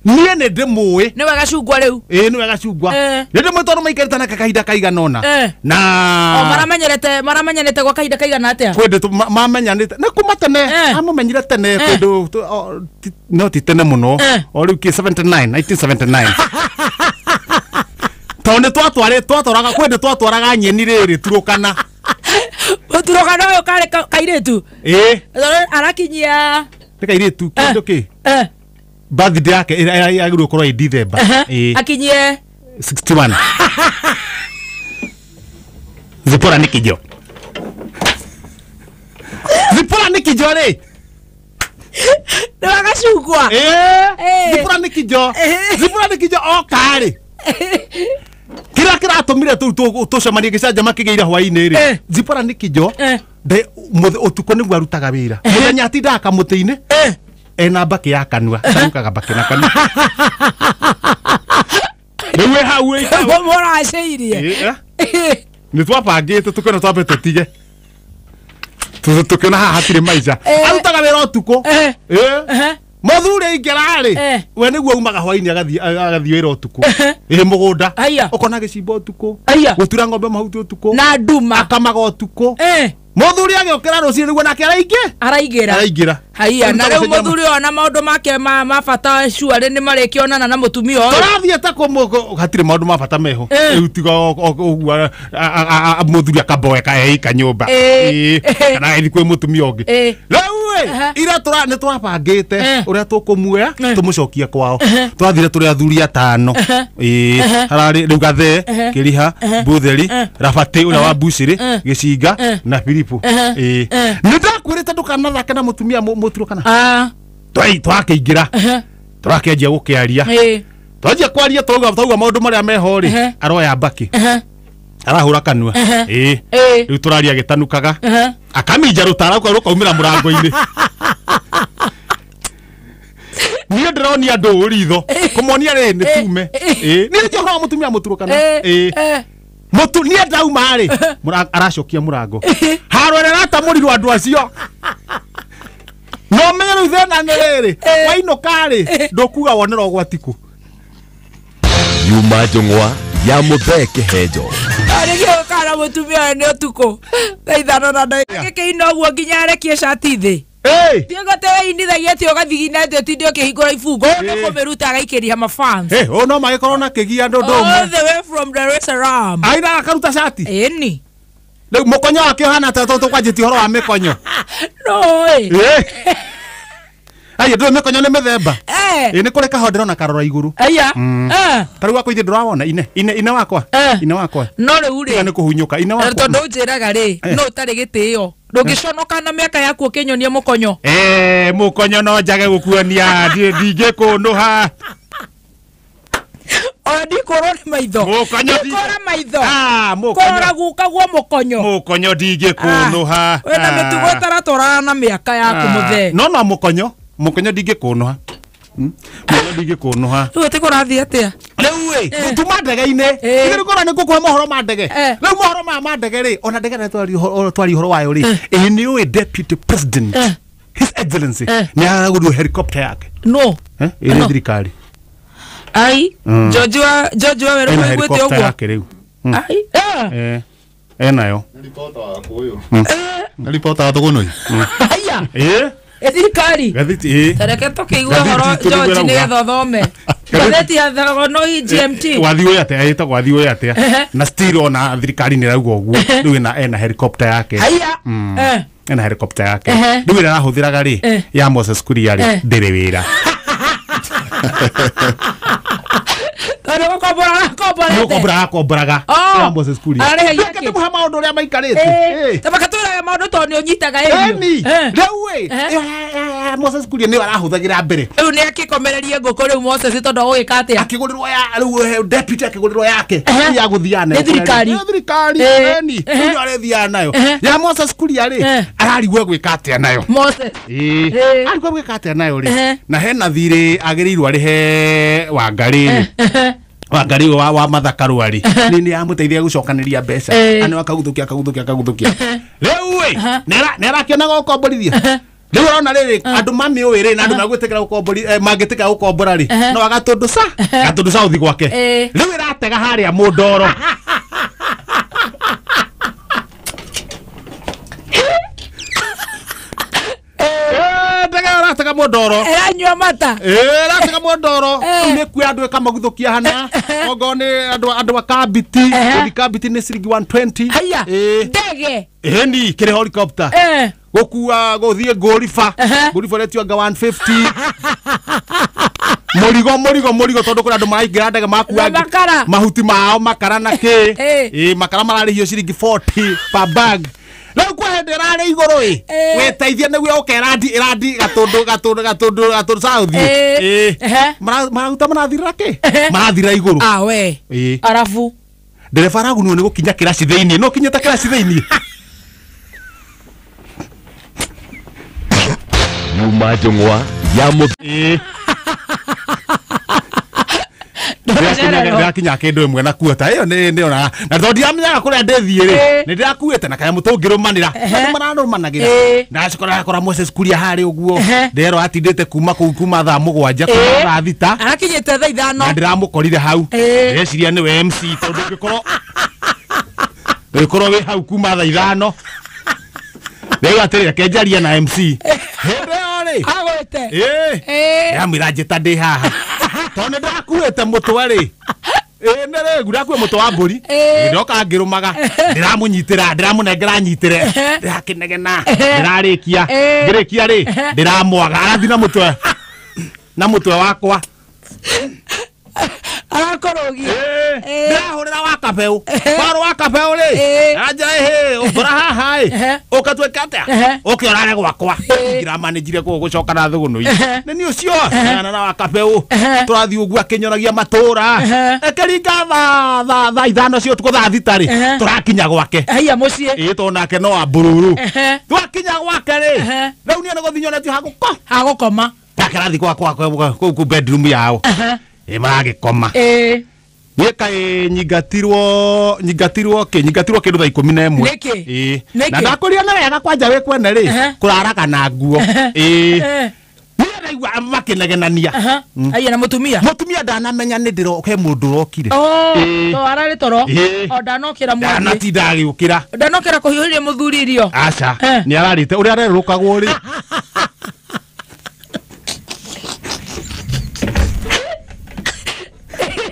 niĩ nĩ ndĩmũĩ. Nĩ wega cungwa rĩu. Ĩĩ nĩ wega cungwa. Nĩ ndĩmũĩ tondũ maikarĩte nake kahinda kaigana ũna. Na o maramenyanĩte gwa kahinda kaigana atĩa? Kwĩndĩ mamenyanĩte nĩ kuma tene amũmenyire tene kwĩndũ no ti tene mũno o rĩu kĩ 79 1979. Tondũ nĩ twatwaraga kwĩndĩ twatwaraga nyeni rĩrĩ Turũkana. Mũturũkana ũyũ karĩ kairĩtu? Ĩĩ. Arakinyia nĩ kairĩtu kĩndũ kĩ birthday yake yagĩrĩirwo gũkorwo ĩ December. Akinyie 61. Zipora nĩ Kĩnjo. Zipora nĩ Kĩnjo rĩ nĩ wagacungwa. Zipora nĩ Kĩnjo. Zipora nĩ Kĩnjo oka rĩ kĩrĩa kĩratũmire tũcemanie gĩcanjama kĩgĩire hwaĩ-inĩ rĩ Zipora nĩ Kĩnjo ũtukũ nĩguo arutaga wĩra mũthenya atindaga kamũtĩ-inĩ ena mbakĩ ya kanua atanukaga mbakĩ na kanua. Rĩu wĩ hau mũracĩirie nĩ twabangĩte tũkĩona twambe tũtige tũkĩona haha hatirĩ maica. Arutaga wĩra ũtukũ. Mũthuri aingĩra rĩ we nĩguo aumaga hwaĩ-inĩ agathiĩ wĩra ũtukũ. Ĩ mũgũnda ũkona gĩcimba ũtukũ gũtura ng'ombe mahuti ũtukũ na nduma akamaga ũtukũ. Mũthuri agĩũkĩra rũcinĩ nĩguo nake araingĩra. Haiya na rĩu mũthuri ona maũndũ make ma bata cuarĩ nĩ marĩkĩonana na mũtumia ũyũ. Tũrathiĩte hatirĩ maũndũ ma bata meho rĩu tiga ũguo mũthuri akamboeka eika nyũmba kana agĩthiĩ kwĩ mũtumia ũngĩ. Rĩu ĩ ira nĩ twabangĩte ũrĩa tũkũmuoya tũmũcokie kwao. Twathire tũrĩ athuri atano. Hararĩ rĩu Gathee Kĩriha Mbutheri Rabatĩ ũrĩa wa Mbucĩrĩ Gĩcinga na Filipu. Nĩ ndakwĩrĩte ndũkanathake na mũtumia Mũturũkana. Twakĩingĩra tũrakĩanjia gũkĩaria. Twanjia kwaria twauga maũndũ marĩa meho rĩ aroya mbakĩ arahũra kanua. Rĩu tũraria agĩtanukaga akaminja rũtara rũkaumĩra mũrango-inĩ. Niĩ ndĩronia andũ ritho kũmonia rĩ nĩ tume. Niĩ nĩnjũĩ ũhoro wa mũtumia Mũturũkana. Mũtu niĩ ndauma rĩ aracokia mũrango haro ĩrĩa aratamũrirwo andũ acio. No menye rĩu thĩna nĩ rĩrĩ wainũka rĩ ndũkuga wonera ũgwati kũ. Yuma njũng'wa ya Muthee Kĩhenjo. Arĩgĩũka na mũtumia ũyũ nĩ ũtukũ thaa ithano na ndagĩka gĩkĩina ũguo nginya arekie cati thĩ. Thiĩ wĩinithagia atĩ ũgathigina atĩ ũtinde ũkĩhingũra ibungo ũyũ nĩ kũmĩruta agaikĩria mafans. Ũyũ no magĩkorwo na kĩgia andũ ũndũ ũmwe. All the way from Dar es Salaam. Aina akaruta cati. Ĩni. Rĩu mũkonyo wake ũhana ta tondũ tũkwanjĩtie ũhoro wa mĩkonyo. No ĩ. Ai ndũĩ mĩkonyo nĩ mĩthemba. Ĩ nĩ kũrĩ kahoo ndĩrona karora igũrũ. Aya. Ta rĩu wakwa ithe ndũrawona ine ine wakwa. Ine wakwa. No rĩu rĩ. Nĩ kũhunyũka ine wakwa. Tondũ ũnjĩraga rĩ no ũtarĩ gĩtĩo. Ndũngĩconoka na mĩaka yaku ũkĩnyonia mũkonyo. Mũkonyo no njage gũkuonia ndingĩkũnũha. Ona ndikũrwo nĩ maitho. Mũkonyo ndikũra maitho. Mũkonyo. Kũrora guka guo mũkonyo. Mũkonyo ndingĩkũnũha. Wĩna mĩtugo ĩtaratwarana na mĩaka yaku mũthee. No mũkonyo, mũkonyo ndingĩkũnũha. Mũkonyo ndingĩkũnũha. Rĩu ĩtĩ kũrathiĩ atĩa? Rĩu ĩ, tuma ndege-inĩ. Ithuĩ kũra nĩ ngũkũhe mohoro ma ndege. Rĩu mohoro maya ma ndege rĩ, ona ndege nĩ twari ũhoro wayo rĩ. Ĩ nĩ ũĩ deputy president His Excellency nĩ aragũrirwo helicopter yake. No. Ĩ thirikari. Ai, George wa wero iguĩte ũguo. Yake rĩu. Ai. Enayo. Ripota waku ũyũ. Nĩ ripota wa Thũgũnũi. Haya. Thirikari. Gatheti Tareke tũkĩigue ũhoro George nĩgetha ũthome. Gatheti ya Thũgũnũi GMT. Wathi ũyũ atĩa, ĩtagwo wathi ũyũ atĩa. Na still ona thirikari nĩ ĩrauga ũguo. Rĩu ena helicopter yake. Haya. Ena helicopter yake. Rĩu ĩrĩa arahũthĩraga rĩ ya Moses Kuria rĩ ndĩrĩ wĩra. Gũkombora akomboraga. Ya Moses Kuria. Arĩhagia kĩ? Maũndũ ũrĩa maikarĩte. Ta makatwĩraga maũndũ tondũ nĩ ũnyitaga ĩrio. Rĩu ĩ, Moses Kuria nĩwe arahũthagĩra mbere. Rĩu nĩ akĩkomererie ngũkũ rĩu Moses tondũ agũgĩka atĩa? Akĩgũrĩrwo ya rĩu deputy akĩgũrĩrwo yake. Ya gũthiaga nayo. Nĩ thirikari. Nĩ thirikari. Ĩni. Rĩu arethiaga nayo. Ya Moses Kuria rĩ, ararigwo gwĩka atĩa nayo. Moses. Ararigwo gwĩka atĩa nayo rĩ. Na hena thirĩ agĩrĩirwo arĩhe Wangarĩ rĩ. Wangarĩ wa Mathaka Rwari nĩ yamũteithia gũcokanĩria mbeca anĩ akaguthukia rĩu ĩ nĩ arakĩonaga gũkomborithia rĩu ũrona rĩrĩ andũ mamĩũĩ rĩ na andũ magwĩtĩkĩra gũkombori mangĩtĩkĩra gũkombora rĩ no agatũndũ sa ũthi gwake rĩu ĩratega harĩa mũndoro. Tega mũndoro. Ĩranyua mata. Ĩratega mũndoro. Rĩu nĩ kuoya andũ ĩkamaguthukia hana. Okorwo nĩ andũ a Kambiti, gũthiĩ Kambiti nĩ ciringi 120. Haya. Ndege. Ĩni kĩrĩ helicopter. Gũkua gũthiĩ Ngũriba. Ngũriba ũretio anga 150. Mũrigo tondũ kũrĩ andũ maraingĩra ndege makua mahuti mao makara na kĩ. Makara mararĩhio ciringi 40 per bag. Rĩu kwa hĩndĩ ĩrarĩ igũrũ ĩ wĩteithie nĩguo ũke ĩrandi gatũndũ south maruta marathirĩra kĩ marathirĩra igũrũ. We arabu ndereba aragunwo nĩ gũkinya kĩraci thĩinĩ no kinyĩte kĩraci thĩinĩ. Nyuma njũng'wa ya Ndĩrakinya kĩndũ ĩmwe na kuota ĩyo nĩ ndĩona na tondũ ndiamenyaga kũrĩa ndĩthiĩ rĩ nĩ ndĩrakuĩte na kanyamũ tũngĩrũmanĩra andũ mararũmanagĩra ndacokora akora Moses Kuria harĩ ũguo nderwo atindĩte kuma kũu kuma thaa 7 kuma thaa 6 arakinyĩte thaa 5 na ndĩramũkorire hau ndĩreciria nĩwe MC tondũ ũngĩkorwo wĩ hau kuma thaa 5 rĩu atĩrĩ reke njarie na MC hĩndĩ ĩyo rĩ agwĩte ndĩramwĩra njĩta ndĩ haha tondũ nĩ ndakuĩte mũtwe rĩ nĩ rĩu ndakue mũtwe wa mbũri ndoka ngĩrũmaga ndĩramũnyitĩra ndĩramũnengera nyitĩre ndĩrakĩnegena ndĩrarĩkia ngĩrĩkia rĩ ndĩramwaga arathiĩ na mũtwe wakwa Arakorogia. Ndĩrahũrĩra wa kabeu. Waro wa kabeu rĩ. Anja ĩhĩ, ũkora haha ĩ. Ũkatuĩka atĩa? Ũke ũrare gwakwa. Ngiramanĩnjire kũu gũcoka na thũgũnũi. Nĩ niĩ ũcio. Na wa kabeu. Tũrathiĩ ũguo akĩnyonagia matũra. Ĩkĩringa thaa 5 cia ũtukũ thaa 6 rĩ. Tũrakinya gwake. Haiya mũciĩ. Ĩ tondũ nake no ambururu. Twakinya gwake rĩ. Rĩu niĩ nĩ gũthiĩ nyonetio hagũkoma. Nake arathiĩ gwakwa kũu bedroom yao. Maragĩkoma. Niĩ kaĩ nyingatirwo kĩndũ thaa 11. Nĩkĩ? Na ndakũria na wega kwanja wĩ kwene rĩ kũraraga na nguo. Niĩ ndaigua makĩnegenania. Haiya na mũtumia? Mũtumia ndanamenya nĩ ndĩro he mũndũ ũrokire. To ararĩ toro. O ndanokĩra mwathiĩ. Ndanatinda agĩũkĩra. Ndanokĩra kũhiũhĩria mũthuri irio. Aca. Nĩ ararĩte ũrĩa arerũkagwo rĩ.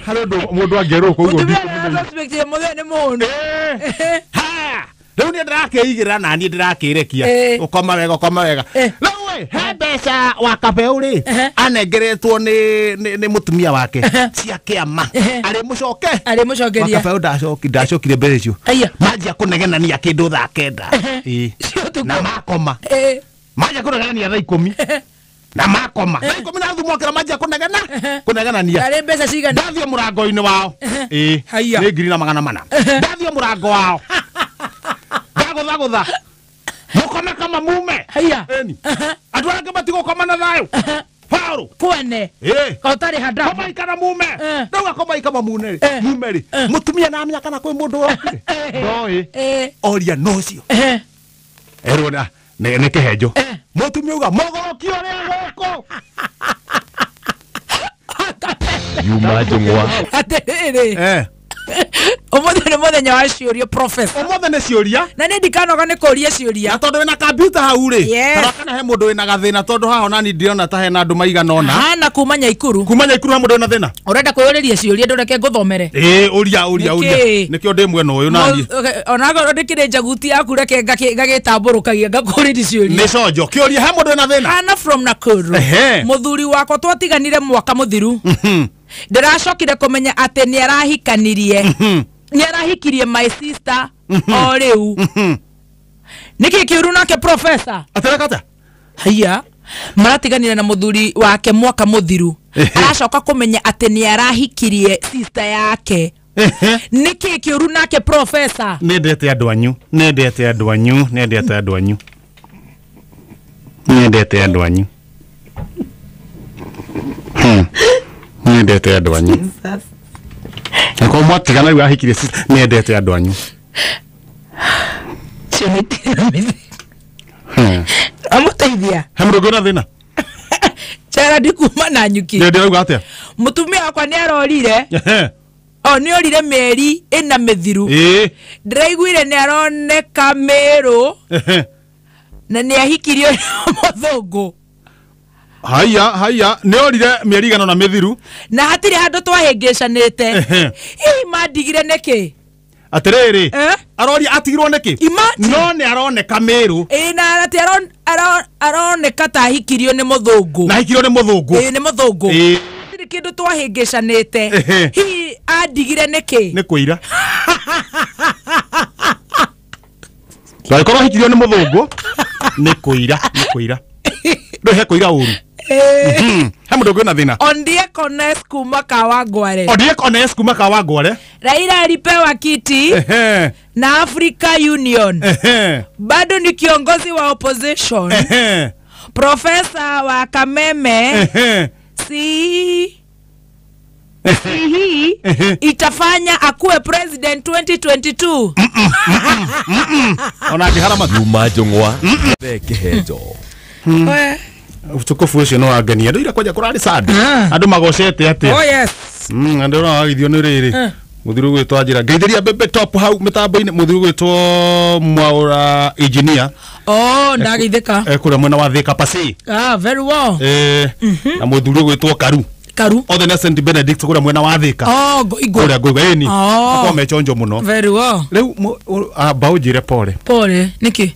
Harĩ ũndũ mũndũ angĩerũka ũguo. Mũtumia nĩ mũthee nĩ mũndũ. Rĩu niĩ ndĩrakĩigĩrĩra na niĩ ndĩrakĩrekia. Ũkoma wega ũkoma wega. Rĩu He mbeca wa kabeu rĩ anengeretwo nĩ mũtumia wake cia kĩama arĩ mũcoke arĩ mũcokeria wa kabeu ndacokire mbeca icio manjia kũnegenania kĩndũ thaa 9 na makoma manjia kũnegenania thaa 10 na makoma thaa 10 na thutha mwakĩra manjia kũnegenania arĩ mbeca cigana ndathiĩ mũrango-inĩ wao nĩ 1400 ndathiĩ mũrango wao ndagũthagũtha mukome kama mume haya andu arĩa matigũkoma na thayũ Paũlũ kwene kaũtarĩ hadabu koma ikana mume ndauga koma ikama mume rĩ mũtumia na amenya kana kwĩ mũndũ wokire ndoĩ oria no ũcio erwo nĩ kĩhenjo mũtumia uga mũgũrũki ũrĩa gũkũ Yuma Njũng'wa atĩrĩrĩ Umuthi nĩ mũthenya wa ciũria professor. Umuthi nĩ ciũria na nĩ ndikanoga nĩ kũria ciũria na tondũ wĩna kambiuta hau rĩ tarora kana he mũndũ wĩna gathĩna tondũ haha ona ni ndĩrona ta hena andũ maigana ũna hana kuma Nyaikuru he mũndũ wĩna thĩna ũrenda kwĩyũrĩria ciũria ndũreke ngũthomere ũria nĩkĩo ndĩ mwena ũyũ naniĩ onakorwo ndĩkĩrĩ njaguti yaku reke ngagĩtambũrũkagia ngakũrĩria ciũria nĩ conjo kĩũria he mũndũ wĩna thĩna hana from Nakuru mũthuri wakwa twatiganire mwaka mũthiru ndĩracokire kũmenya atĩ nĩ arahikanirie nĩ arahikirie my sister o rĩu nĩkĩ kĩũru nake professor atĩrekata haya maratiganire na mũthuri wake mwaka mũthiru aracoka kũmenya atĩ nĩ arahikirie sister yake nĩkĩ kĩũru nake professor nĩndete andũ anyu nĩndete andũ anyu nĩndete andũ anyu nĩndete andũ anyu nĩndete andũ anyu ko mwatigana rĩu ahikirie nĩendete andũ anyu amũteithia he mũndũ ũngĩ wĩna thĩna Gerald kuma na nyuki ndĩrauga atĩa mũtumia wakwa nĩ arorire o nĩ orire mĩeri ĩna mĩthiru ndĩraiguire nĩ aroneka Mĩrũ na nĩ ahikirio mũthũngũ haya nĩ orire mĩeri igana na mĩthiru na hatirĩ handũ twahĩngĩcanĩte hihi mandigire nĩkĩ atĩrĩrĩ aroria atigirwo nĩkĩ no nĩ aroneka Mĩrũ na atĩ aroneka ta ahikirio nĩ mũthũngũ na ahikirio nĩ mũthũngũ nĩ mũthũngũ hatirĩ kĩndũ twahĩngĩcanĩte hihi andigire nĩkĩ nĩ kũira angĩkorwo ahikirio nĩ mũthũngũ nĩ kũira ndũ he kũira ũru he mũndũ ũngĩ wĩna thĩna Ondiek Ones kuma Kawangware Ondiek Ones kuma Kawangware Raila alipewa kiti na Africa Union bado ni kiongozi wa opposition Profesa wa Kameme si hii itafanya akuwe president 2022 ona ngĩharama Yuma Njũng'wa Kĩhenjo utukufu ucio no wangenia ndoira kwanja kurari sad andu magocete atia oh yes andu no wagithio ni riri muthiru gwitwo anjira ngeithiria bebe top hau mitambo-ini muthiru gwitwo Mwaura engineer oh ndageithika kuria mwena wa Thika Pasi very well na muthiru gwitwo Karu othe na St Benedict kuria mwena wa Thika oh kuria ngũigua ĩni akorwo mechonjo muno very well riu mbaũ njire pole niki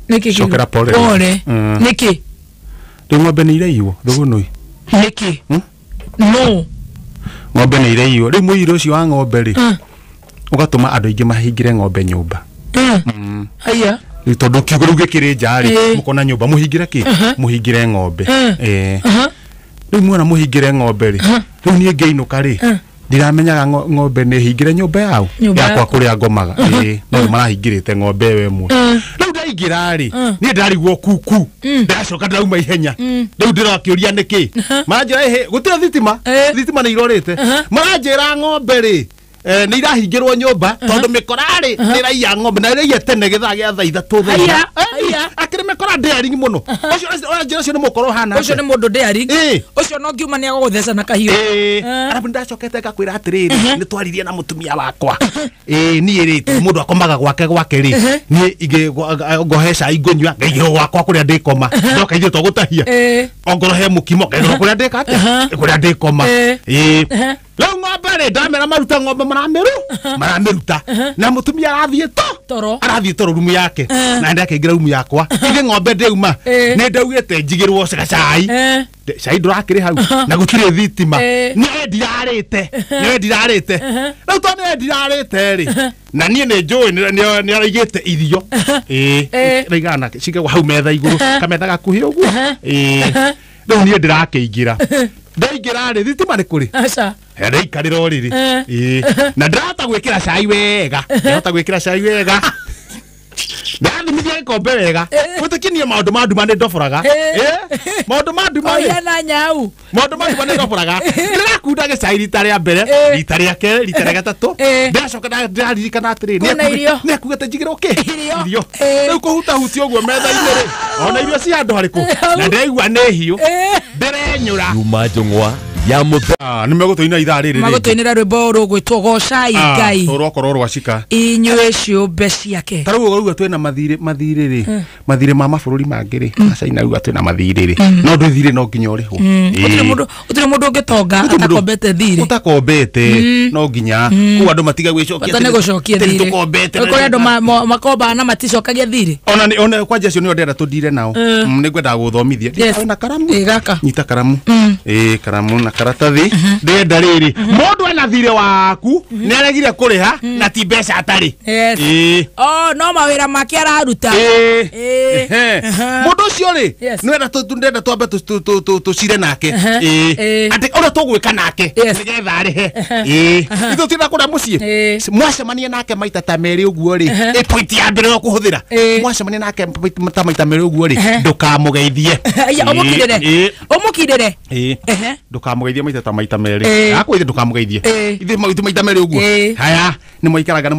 niki cokera pole niki rĩu ng'ombe nĩ ireiywo thũgũnũi niki no ng'ombe nĩ ireiywo rĩu mũiyĩro ũcio wa ng'ombe rĩ ũgatũma andũ aingĩ mahingĩre ng'ombe nyũmba haya rĩu tondũ kiugo rĩu gĩkĩrĩ nja rĩ mũkona nyũmba mũhingĩre kĩ mũhingĩre ng'ombe rĩu muona mũhingĩre ng'ombe rĩ rĩu niĩ ngĩinũka rĩ ndiramenyaga ng'ombe nĩ hingĩre nyũmba yao yakwa kũrĩa ngomaga no marahingĩrĩte ng'ombe ĩyo ĩmwe rĩu ndaingĩra rĩ niĩ ndarigwo kuku ndacoka ndauma ihenya rĩu ndĩrakĩũria nĩkĩ maranjĩra ĩhĩ gũtirĩ thitima thitima nĩ irorĩte maranjĩra ng'ombe rĩ nĩ irahingĩrwo nyũmba tondũ mĩkora rĩ nĩ ĩraiya ng'ombe na ĩraiya tene gĩthaa gĩa thaa ithatũ thaa akĩrĩ mĩkora daring mũno ũcio ũranjĩra ũcio nĩ mũkora ũhana ũcio nĩ mũndũ daring ũcio no ngiuma nĩ agũgũtheca na kahiũ arabu ndacokete ngakwĩra atĩrĩrĩ nĩ twaririe na mũtumia wakwa niĩ rĩ tondũ mũndũ akomaga gwake rĩ niĩ ingĩ ngohe cai ngũnyua ngaigĩrwo gwakwa kũrĩa ndĩkoma ndoka ithuĩ twagũtahia ongorwo he mũkimo ngaigĩrwo kũrĩa ndĩka atĩa kũrĩa ndĩkoma Rĩu ng'ombe rĩ ndamera maruta ng'ombe maramĩruta na mũtumia arathiĩ to toro arathiĩ toro rumu yake na ndakĩingĩra rumu yakwa ithe ng'ombe ndĩuma nĩ ndaugĩte njigĩrwo cai cai ndũrakĩrĩ hau na gũtirĩ thitima nĩwe ndirarĩte rĩu tondũ nĩwe ndirarĩte rĩ na niĩ nĩ njũĩ nĩ araigĩte irio ĩĩ cigagwo hau metha igũrũ kametha gakuhĩ ũguo ĩĩ rĩu niĩ ndĩrakĩingĩra ndaingĩra rĩ thitima nĩ kũrĩ aca ndaikarĩra ũrĩrĩ ĩĩ na ndĩrahota gwĩkĩra cai wega ndathimithia gĩkombe wega gwĩtĩkinie maũndũ ma nduma nĩ ndoboraga maũndũ ma nduma rĩ na nyau maũndũ ma nduma nĩ ndoboraga ndĩrakunda gĩcai rita rĩa mbere rita rĩa kerĩ rita rĩa gatatũ ndĩracoka ndĩraririkana atĩrĩ nĩ akugĩte njigĩrwo kĩ irio rĩu kũhutahutia ũguo metha-inĩ rĩ ona irio ci handũ harĩkũ na ndĩraigua nĩ hiũ ndĩrenyũra Juma Njũng'wa ya mũthee nĩ megũtũina ithaa rĩrĩ magũtũinĩra rwĩmbo rũgwĩtwo gocai Ngai rwakorwo rwacika inyuĩ ciũmbe ciake ta rĩu ũguo twĩna mathirĩ rĩ mathirĩ ma mabũrũri mangĩ rĩ China uga twĩna mathirĩ rĩ no ndũ thirĩ no nginya ũrĩhwo gũtirĩ mũndũ ũngĩtonga atakombete thirĩ ũtakombete no nginya kũu andũ matiga gwĩcokia bata nĩ gũcokia thirĩ tũkombete kũrĩ andũ makombaga na maticokagia thirĩ ona kwanja acio nĩo ndĩrenda tũndire nao nĩ ngwendaga gũthomithia na karamu nyita karamu ĩĩ karamu na karatathi ndĩrenda rĩrĩ mũndũ ena thirĩ waku nĩ aregire kũrĩha na ti mbeca atarĩ ĩĩ no mawĩra make araruta mũndũ ũcio rĩ nĩwenda twambe tũcire nake ĩĩ atĩ ũrĩa tũgwĩka nake nĩgetha arĩhe ĩĩ ithuĩ tũtirenda kũrĩa mũciĩ mwacemania nake maita ta merĩ ũguo rĩ ĩ point ya mbere ũkũhũthĩra mwacemania nake ta maita merĩ ũguo rĩ ndũkamũgeithie ũmũkindĩre ndũkamũgeithie maita ta maita merĩ akwĩire ndũkamũgeithie ithuĩ maita merĩ ũguo haya nĩ mwaikaraga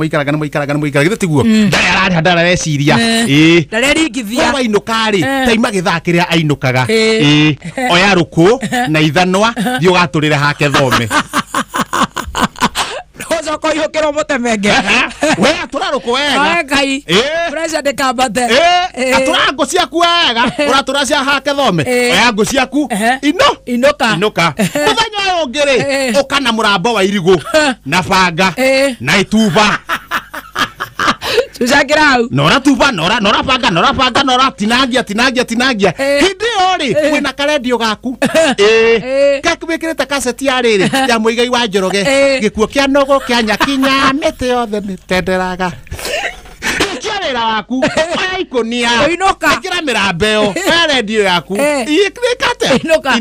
githĩ tiguo ndarĩ ararĩha ndarĩ areciria ĩĩ ndareringithia wainũka rĩ taima gĩthaa kĩrĩa ainũkaga ĩĩ oya rũkũ na ithanwa thiĩ ũgatũrĩre hake thome ũcoka ũihũkĩrwo mũtemenge we atũra rũkũ wega Ngai pressure ndĩkambate atũra ngũ ciaku wega ũratũra cia hake thome oya ngũ ciaku inũka mũthenya ũyũ ũngĩ rĩ ũka na mũrambo wa irigũ na banga na ituba cucakĩra hau nora tuba nora banga nora tinangia hĩndĩ ĩyo rĩ wĩna karendio gaku ĩĩ wĩkĩrĩte kaseti ya rĩrĩ ya Mũigai wa Njoroge gĩkuo kĩa nogo kĩa nyakinya mĩtĩ yothe nĩtenderaga rĩkia wĩra waku oya ikũnia ĩkĩra mĩramba ĩyo oya rendio yaku ĩkate inũka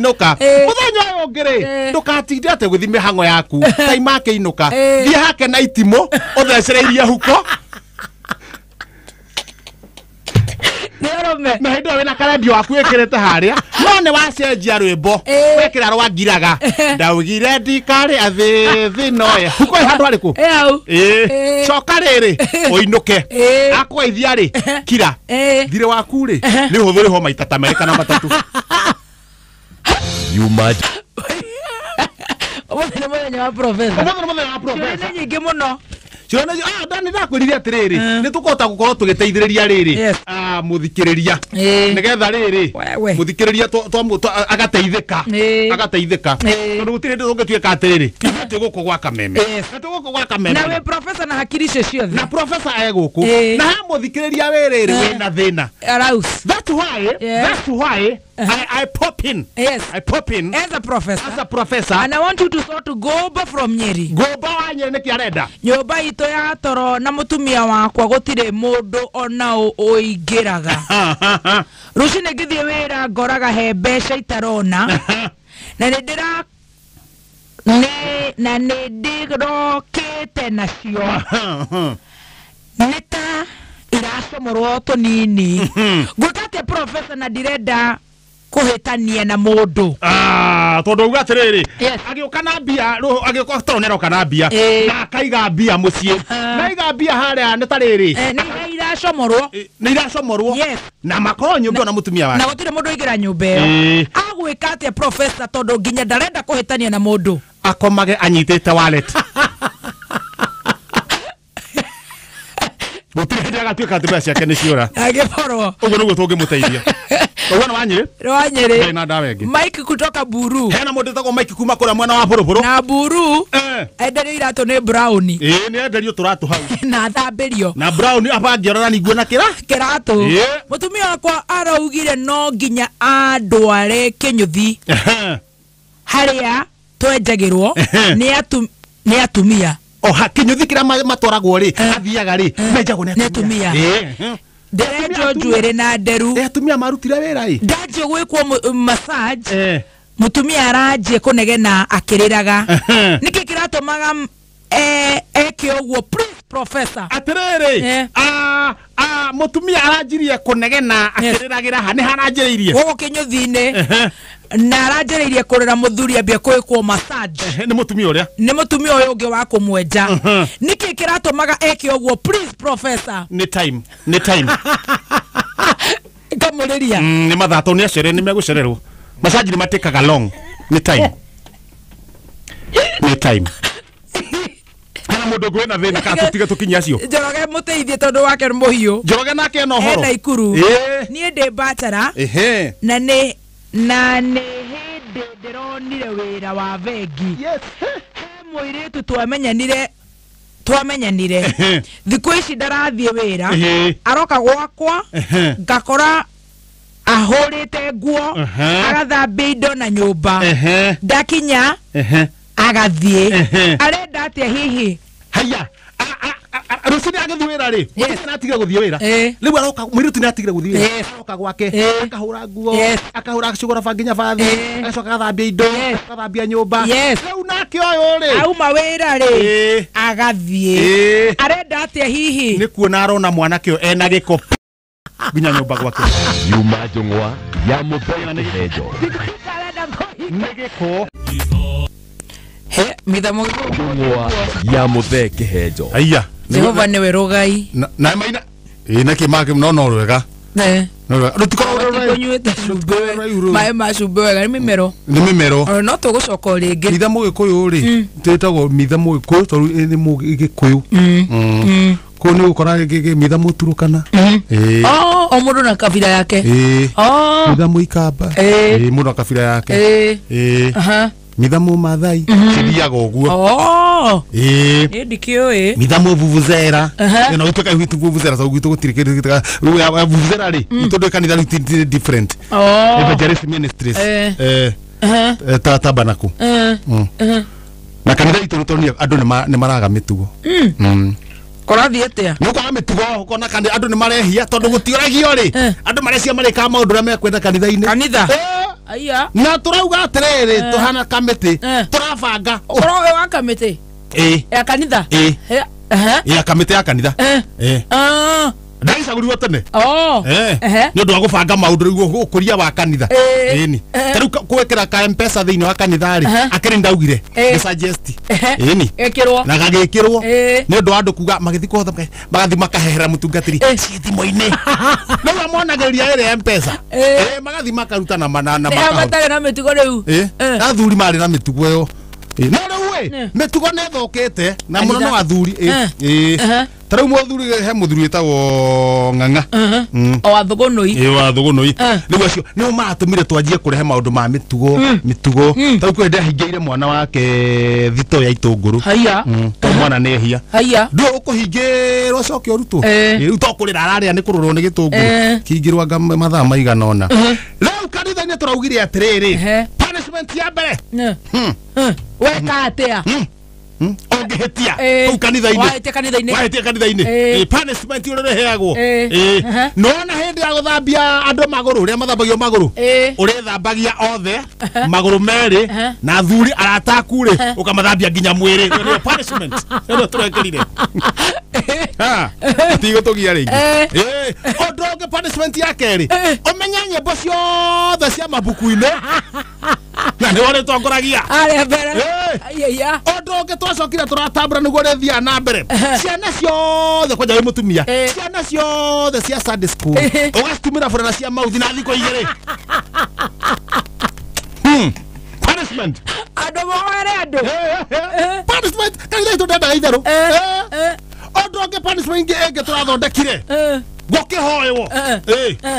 mũthenya ũyũ ũngĩ rĩ ndũkatinde atĩ gũthiĩ mĩhang'o yaku taima akĩinũka thiĩ hake na itimũ ũthecereirie huko na hĩndĩ ĩyo wĩna karendio waku wĩkĩrĩte harĩa no nĩ wacenjia rwĩmbo wekĩra rwa ngiraga ndaugire ndikarĩ athĩthĩ noye huko ĩ handũ harĩkũ ĩĩ coka rĩrĩ ũinũke akũgeithia rĩ kira thirĩ waku rĩ nĩ ũhũthũ ũrĩhwo maita ta merĩ kana matatũ ũmũthĩ nĩ mũthenya wa professor ciũria nĩ nyingĩ mũno ciona ndani ndakwĩrire atĩrĩrĩ nĩ tũkũhota gũkorwo tũgĩteithĩrĩria rĩrĩ mũthikĩrĩria nĩgetha rĩrĩ mũthikĩrĩria agateithĩka tondũ gũtirĩ hĩndĩ tũngĩtuĩka atĩrĩrĩ twĩ gũkũ gwa Kameme na wĩ professor na hakiri icio ciothe na professor e gũkũ na he mũthikĩrĩria wĩ rĩrĩ wĩna thĩna that's why I pop in. Yes. I pop in. As a professor. As And I want you to sort to Gomba from Nyeri. Gomba wa Nyeri nĩkĩ arenda? Nyũmba itũ ya toro na mũtumia wakwa gũtirĩ mũndũ ona ũingĩraga. Rũcinĩ ngĩthiĩ wĩra ngoraga he mbeca itarona. Na nĩ ndĩra na nĩ ndĩrokĩte nacio. Nĩ ta iracomorwo tũnini. Ngwĩka atĩa professor na ndirenda kuhitania na mundu tondu uga atiriri agiuka na mbia agiuka toro neroka na mbia na akaiga mbia mucii na aiga mbia haria ni tariri ni iracomorwo ni iracomorwo na makorwo nyumba na mutumia wake na gutire mundu ingira nyumba iyo agwika atia professor tondu nginya ndarenda kuhitania na mundu akomage anyitite wallet gutire hindi agatuika ati mbeca ciake ni ciora agiborwo uguo niguo tungimuteithia. Ũguo wa Nyĩrĩ? Wa Nyĩrĩ. Na ndawa ĩngĩ. Mike kutoka Buru. Hena mũndũ wĩtagwo Mike kuma kũrĩa mwena wa Bũrũbũrũ. Na Buru. Enderio iratũ nĩ brown. Ĩĩ nĩ enderio tũratũ hau. Na thambĩrio. Na brown abangĩorora niguo na kĩra? Kĩratũ. Mũtumia wakwa araugire no nginya andware kĩnyũthi. Harĩa twenjagĩrwo nĩ atumia. O ha kĩnyũthi kĩrĩa matwaragwo rĩ, athiaga rĩ, menjagwo nĩ atumia. Nderenjwo njuĩrĩ na nderu. Atumia marutire wĩra ĩ. Ndanjie gwĩkwo massage. Mũtumia aranjie kũnegena akĩrĩraga. Nĩkĩ kĩratũmaga eke ũguo? Please professor. Atĩrĩrĩ, mũtumia aranjirie kũnegena akĩrĩragĩra ha nĩ haranjĩrĩirie. Gũkũ kĩnyũthi-inĩ. Na aranjĩrĩirie kũrĩra mũthuri ambia kwĩkwo massage. Nĩ mũtumia ũrĩa? Nĩ mũtumia ũyũ ũngĩ wa kũmwenja. Nĩkĩ kĩratũmaga eke ũguo? Please professor. Nĩ time, nĩ time. Kamũrĩria. Nĩ mathaa tondũ nĩ acere nĩ megũcererwo. Massage nĩ matĩkaga long. Nĩ time. Nĩ time. Hena mũndũ ũngĩ wĩna thĩna kana tũtige tũkinye acio? Njoroge mũteithie tondũ wake nĩ mũhiũ. Njoroge nake ena ũhoro. Ena Ikuru. Niĩ ndĩ bachelor. Na nĩ hĩndĩ ndĩronire wĩra wa bengi. Yes. He mũirĩtu twamenyanire. Thikũ ici ndarathiĩ wĩra. Aroka gwakwa ngakora ahũrĩte nguo, agathambia indo na nyũmba. Ndakinya agathiĩ. Arenda atĩa hihi? Haya. Rũciũ agĩthiĩ wĩra rĩ, mũirĩtu nĩ atigire gũthiĩ wĩra. Rĩu aroka mũirĩtu nĩ atigire gũthiĩ wĩra. Aroka gwake, akahũra nguo, akahũra cigoroba nginya bathi, agacoka agathambia indo, agathambia nyũmba. Rĩu nake ũyũ rĩ, auma wĩra rĩ, agathiĩ. Arenda atĩa hihi? Nĩ kuona arona mwanake ũyũ ena gĩko nginya nyũmba gwake. Yuma njũng'wa ya Mũthee Kĩhenjo. Nĩ gĩko. He mitha njũng'wa ya Mũthee Kĩhenjo. Aya. Jehova nĩwe rũgai. Na maina ĩ nake make no rwega. No rwega. Rũtikoragwo rũraihu. Rũnyuĩte cumbĩ. Maĩ ma cumbĩ wega nĩ mĩmero. Nĩ mĩmero. No tũgũcoka o rĩngĩ. Mitha mũgĩkũyũ rĩ, twĩtagwo mitha mũgĩkũyũ tondũ nĩ mũgĩkũyũ. Kũu nĩ ũgũkora mitha mũturũkana. O mũndũ na kabira yake. Mitha mũikamba. Mũndũ na kabira yake. Mitha mũmathai. Cithiaga ũguo. Niĩ ndikĩũĩ. Mitha mũvuvuzera. Na gũtuĩka gwitũ vuvuzera tondũ gwitũ gũtirĩ kĩndũ gĩtaga vuvuzera rĩ, tondũ kanitha rĩu different. Evangelist Ministries. Ta Tabernacle. Na kanitha itũ nĩ andũ nĩ maraga mĩtugo. Kũrathiĩ atĩa? Nĩ ũkwaga mĩtugo ũkona kana andũ nĩ marehia tondũ gũtiũragio rĩ. Andũ marecia marĩkaga maũndũ ũrĩa mekwenda kanitha-inĩ. Kanitha? Aya. Na tũrauga atĩrĩrĩ tũhana kamĩtĩ tũrabanga. Ũkorwo wĩ wa kamĩtĩ? Ya kanitha? Ya kamĩtĩ ya kanitha. Ndagĩcagũrirwo tene. Nĩ ũndũ wa gũbanga maũndũ rĩu ũkũria wa kanitha. Ĩni. Ta rĩu gwĩkĩra ka M-Pesa thĩinĩ wa kanitha rĩ, akĩrĩ ndaugire nĩ suggest. Ĩni. Ĩkĩrwo. Na gagĩkĩrwo. Nĩ ũndũ wa andũ kuga magĩthiĩ kũhotha magathiĩ makahehera mũtungatĩri ciĩ thimũ-inĩ. Rĩu amonagĩrĩria ĩrĩa M-Pesa. Magathiĩ makaruta na makahota. Matarĩ na mĩtugo rĩu. Athuri marĩ na mĩtugo ĩyo. No rĩu ĩ, mĩtugo nĩ ĩthũkĩte na mũno no athuri. Ta rĩu mũthuri he mũthuri wĩtagwo Ng'ang'a. O wa Thũgũnũi. Ĩ wa Thũgũnũi. Rĩu acio nĩo maratũmire twanjie kũrehe maũndũ ma mĩtugo, mĩtugo. Ta rĩu kwĩ ndahingĩire mwana wake thito ya itũngũrũ. Haiya. Tondũ mwana nĩ ehia. Haiya. Ndũĩ ũkũhingĩrwo ũcoke ũrutwo. Rĩu to kũrĩra ararĩra nĩ kũrũrwo nĩ gĩtũngũrũ. Kĩhingĩrwo anga mathaa maigana ũna. Rĩu kanitha-inĩ tũraugire atĩrĩrĩ, punishment ya mbere. Weka atĩa? Ũngĩhĩtia kũu kanitha-inĩ. Wahĩtia kanitha-inĩ. Wahĩtia kanitha-inĩ. Punishment ũrĩa ũrĩheagwo. Nĩwona hĩndĩ ya gũthambia andũ magũrũ, ũrĩa mathambagio magũrũ, ũrĩthambagia othe magũrũ merĩ na athuri arata aku rĩ, ũkamathambia nginya mwĩrĩ. Ĩyo nĩyo punishment. Ĩyo tũrekĩrire. Tigũtũgia rĩngĩ. Ũndũ ũngĩ punishment ya kerĩ, ũmenye nyĩmbo ciothe cia mabuku-inĩ. Na nĩwe ũrĩtongoragia. Arĩa mbere. Ũndũ ũngĩ twacokire tũratambũra nĩguo ũrĩthiaga na mbere. Ciana ciothe kwanja wĩ mũtumia, ciana ciothe cia Sunday school ũgacitumĩra burana cia mauthi na thikũ igĩrĩ. Punishment. Andũ moere andũ. Punishment. Kanitha itũ ndendaga itherũ. Ũndũ ũngĩ punishment ĩngĩ tũrathondekire. Gũkĩhoywo.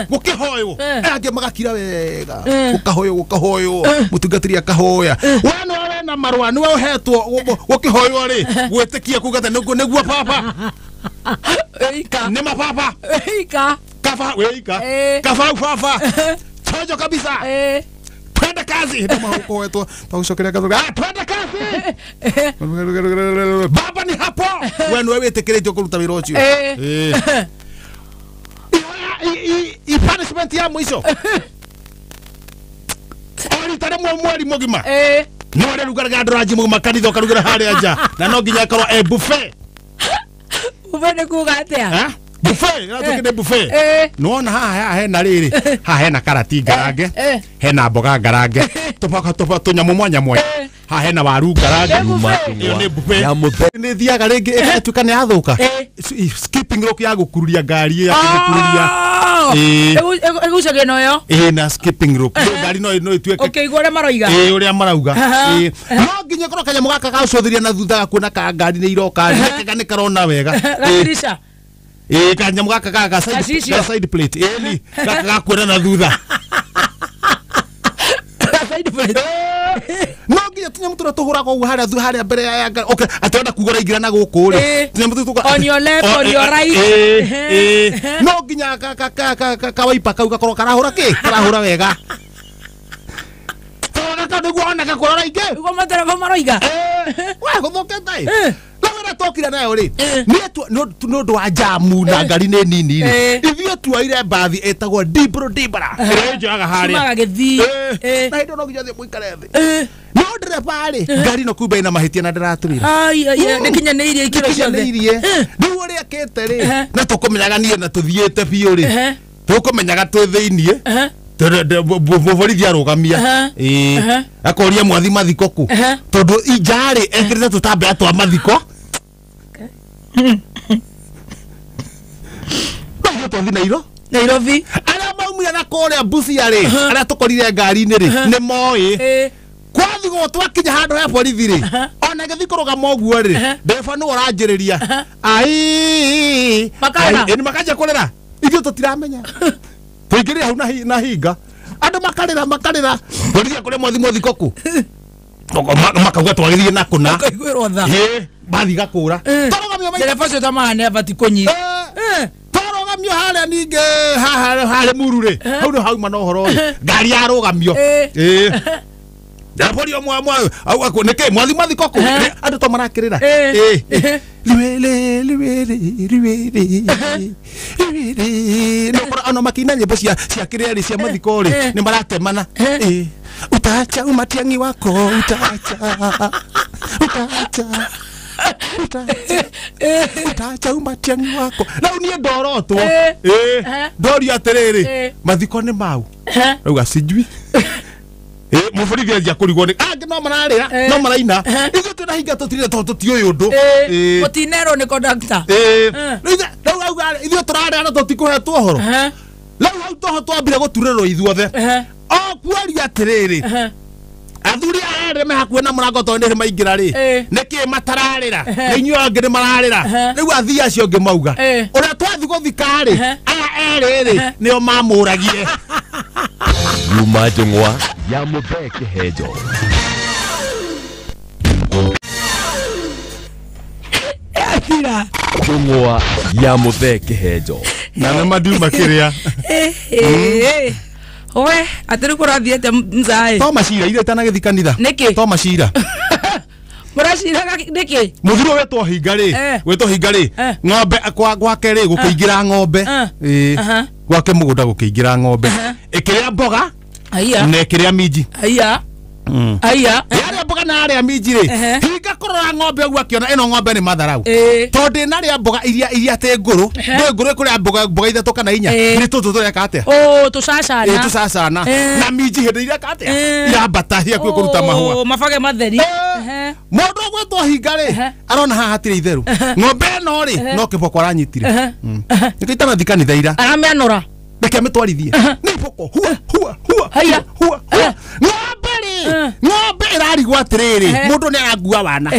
Gũkĩhoywo. Angĩ magakira wega. Gũkahoywo gũkahoywo. Mũtungatĩri akahoya. We nĩwe wena marũa nĩwe ũhetwo gũkĩhoywo rĩ. Gwĩtĩkia kuga atĩ nĩguo baba. Ika. Nĩ mababa. Ika. Kaba weika. Kaba baba. Tojo kabisa. Twende kazi. Ndio mahuko twagucokeria ngatho. Ah, twende kazi. Baba ni hapo. We nĩwe wĩtĩkĩrĩtio kũruta wĩra ũcio. I punishment ya mwisho. Orita rĩmwe mweri mũgima. Nĩ ũrĩa rugaga ndũranji mũgima kanitha ũkarugĩra harĩa nja. Na no nginya ĩkorwo e buffet. Buffet nĩ kuga atĩa? Buffet, ĩratuĩka nĩ buffet. Nĩwona haha hena rĩrĩ, haha hena karati ngarange, hena mboga ngarange, tũnyamũ mwanya mwanya. Haha hena waru ngarange. Ĩyo nĩ buffet. Nĩ thiaga rĩngĩ ĩgatuĩka nĩ yathũka. Skipping rope ya gũkururia ngari ya gũkururia. Ĩgucagia nayo? Na skipping rope. Ngari no ĩtuĩke. Ũkĩigua ũrĩa maroiga? Ũrĩa marauga. No nginya ĩkorwo kanyamũ gaka gacũthĩria na thutha gakuona ka ngari nĩ iroka, nĩ karona wega. Gatirisha. Kanyamũ gaka ga side plate. Ni gaka gakuona na thutha. Side plate. No nginya tũnyamũ tũrĩa tũhũragwo ũguo harĩa thutha harĩa mbere ya ngari. Okay, atĩ wenda kuga ũraingĩra na gũkũ rĩ. Tũnyamũ tũu tũka on your left, on your right. No nginya kawaipa kau gakorwo karahũra kĩ? Karahũra wega. Tondũ gaka nĩguo oneka kũrĩa ũraingĩ. Nĩguo matereba maroiga. We gũthũkĩte ĩ. Tokira nayo rĩ nĩ ũndũ wa jamu na ngari nĩ nini rĩ ithuĩ tuoire mbathi ĩtagwo Dibro Dibra ĩrĩa ĩnjoyaga harĩa gĩthii na hĩndĩ no nginya thiĩ mũikare thĩ no ndereba rĩ ngari no kumbe ĩna mahĩtia na ndĩratwĩra nĩkinyanĩirie ikĩro ciothe rĩu ũrĩa akĩte rĩ na tũkũmenyaga niĩ na tũthiĩte biũ rĩ tũkũmenyaga twĩ thĩiniĩ mũborithi arũgamia akoria mwathi mathiko kũ tondũ inja rĩ ekĩrĩte tũtambaya twa mathiko. Nairobi arĩa maumire na kũrĩa Busia rĩ arĩa tũkorire ngari-inĩ rĩ nĩ moĩ kwathigwo twakinya handũ he borithi rĩ ona gĩthiĩ kũrũgama ũguo rĩ ndereba nĩwe ũranjĩrĩria ai makanjia kũrĩra ithuĩ tũtiramenya tũingĩrĩre hau na hinga andũ makarĩra makarĩra borithi akũrĩa mwathi mwathiko kũ makauga twagĩthiĩ na kũna ũkaiguĩrwo tha bathi gakũra twarũgamio ndereba ũcio tamana abati kũnyita twarũgamio harĩa ningĩ harĩa Muru rĩ hau nĩ hauma na ũhoro rĩ ngari yarũgamio ndereba ũrĩa nĩkĩ mwathi mathiko kũ andũ to marakĩrĩra liwele liwele liwele liwele ona makina nyĩmbo cia kĩrĩa rĩ cia mathiko rĩ nĩ maratemana utacha umatiangi wako utacha utacha utacha umatiangi wako na niĩ ndorotwo ndorio atĩrĩrĩ mathiko nĩ mau rauga sijui mũborithi anjia kũrigwo nĩ angĩ no mararĩra no maraina ithuĩ twĩna hinga tũtirĩ tondũ tũtiũĩ ũndũ mũtinerwo nĩ conductor rĩu auga ithuĩ tũrarĩra na tũtikũhetwo ũhoro rĩu hau toho twambire gũturĩrwo ithuothe o kuoria atĩrĩrĩ athuri aya erĩ me hakuhĩ na mũrango tondũ nĩ maingĩra rĩ nĩkĩ matararĩra na inyuĩ angĩ nĩ mararĩra rĩu athii acio angĩ mauga ũrĩa twathi gũthika rĩ aya erĩ rĩ nĩo mamũragire. Yuma njũng'wa ya Mũthee Kĩhenjo. Njũng'wa ya Mũthee Kĩhenjo. Na nĩ mandiuma kĩrĩa we atĩrĩ kũrathiĩ atĩa mzaĩ to macira iria itanagĩthiĩ kanitha nĩkĩ to macira mũraciraga nĩkĩ mũthuri ũyũ wetwo hinga rĩ wetwo hinga rĩ ng'ombe gwake rĩ gũkĩingĩra ng'ombe gwake mũgũnda gũkĩingĩra ng'ombe ĩkĩrĩa mboga na ĩkĩrĩa minji aya aya yarĩa mboga na yarĩa minji rĩ hinga kũrora ng'ombe ũguo akĩona ĩno ng'ombe nĩ matharau tondũ ĩnarĩa mboga iria atĩ ngũrũ ndĩ ngũrũ ĩkũrĩa mboga ithatũ kana inya nĩ tũtũ tũreka atĩa tũcacana tũcacana na minji hĩndĩ ireka atĩa irambata ciakuĩ kũruta mahũa mabage matheri mũndũ ũgwĩtwo hinga rĩ arona haha hatirĩ itheru ng'ombe ĩno rĩ no kĩboko aranyitire nĩkĩo itanathi kanitha ira aramĩanũra reke amĩtwarithie nĩ iboko hua hua hua hua hua ng'ombe rĩ ng'ombe ĩrarigwo atĩrĩrĩ mũndũ nĩ arangua wana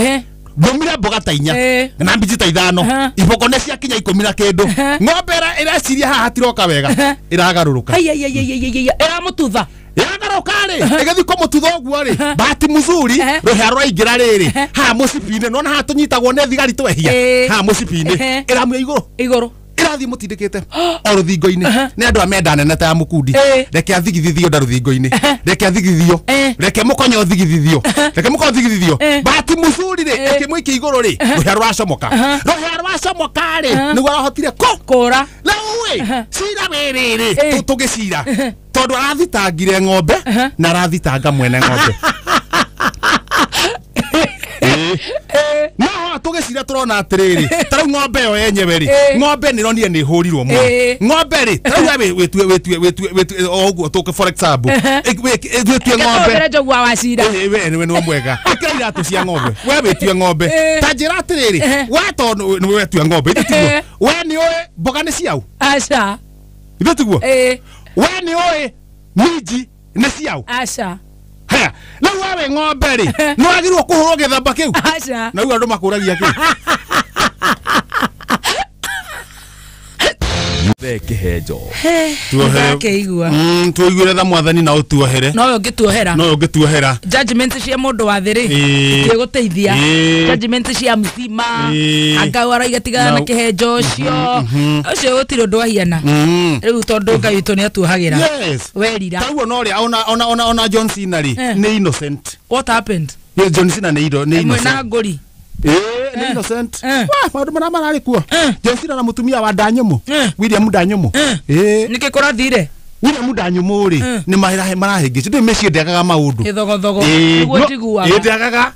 Ndumire mboga ta inya na mbiji ta ithano iboko ne cia kinya 10 na kindu ng'ombe iraciria haha hatiroka wega iragarũrũka iramututha yagaruka ri igathi ko mututha uguo ri bahati muzuri ruhea rwaingira riri ha mucibi-ini nona ha tunyitagwo ni thigari twehia ha mucibi-ini iramia iguru iguru irathi mutindikite o ruthingo-ini ni andu a menda nene ta ya mukundi reke athigithithio nda ruthingo-ini reke athigithithio reke mukonyo thigithithio reke mukonyo thigithithio bahati muzuri ri ikimwikia iguru ri ruhea rwacomoka ruhea rwacomoka ri niguo arahotire kura riu ri cira wiriri tugicira tondu arathitangire ng'ombe na arathitanga mwene ng'ombe no tugicira turona atiriri tariu ng'ombe yo yenyewe ri ng'ombe ni ronire ni hurirwo muno ng'ombe ri tariu wetue wetue wetue wetue oguo tuke for example wetue ng'ombe njogua wa cira we ni mwega ikira iratu cia ng'ombe we wetue ng'ombe ta njira atiriri we tondu ni wetue ng'ombe ithe tiguo we ni ui mboga ni ciau aca ithe tiguo we ni ui minji ni ciau aca haya riu wewe ng'ombe ri ni wagirwo kuhurwo githamba kiu aca na riu andu makuragia ki Kihenjo tuohere tuiguire tha mwathani na utuohere no ungituohera no ungituohera judgment cia mundu wa thiri tigũteithia judgment cia mzima anga araiga tigana na kihenjo ucio ucio gutiri undu ahiana riu tondu Ngai witu ni atuohagira werira taguo no ria ona ona ona ona John Cena ri ni innocent. What happened? Yes, John Cena ni innocent mwena nguri ni innocent. Wa maundu maria marari kuo John Cena na mutumia wa Ndanyumu William Ndanyumu niki kurathire William Ndanyumu ri ni marahĩngĩcwo ndĩ mĩciĩ ndĩagaga maũndũ gĩthogothogo nĩguo njiguaga ndĩagaga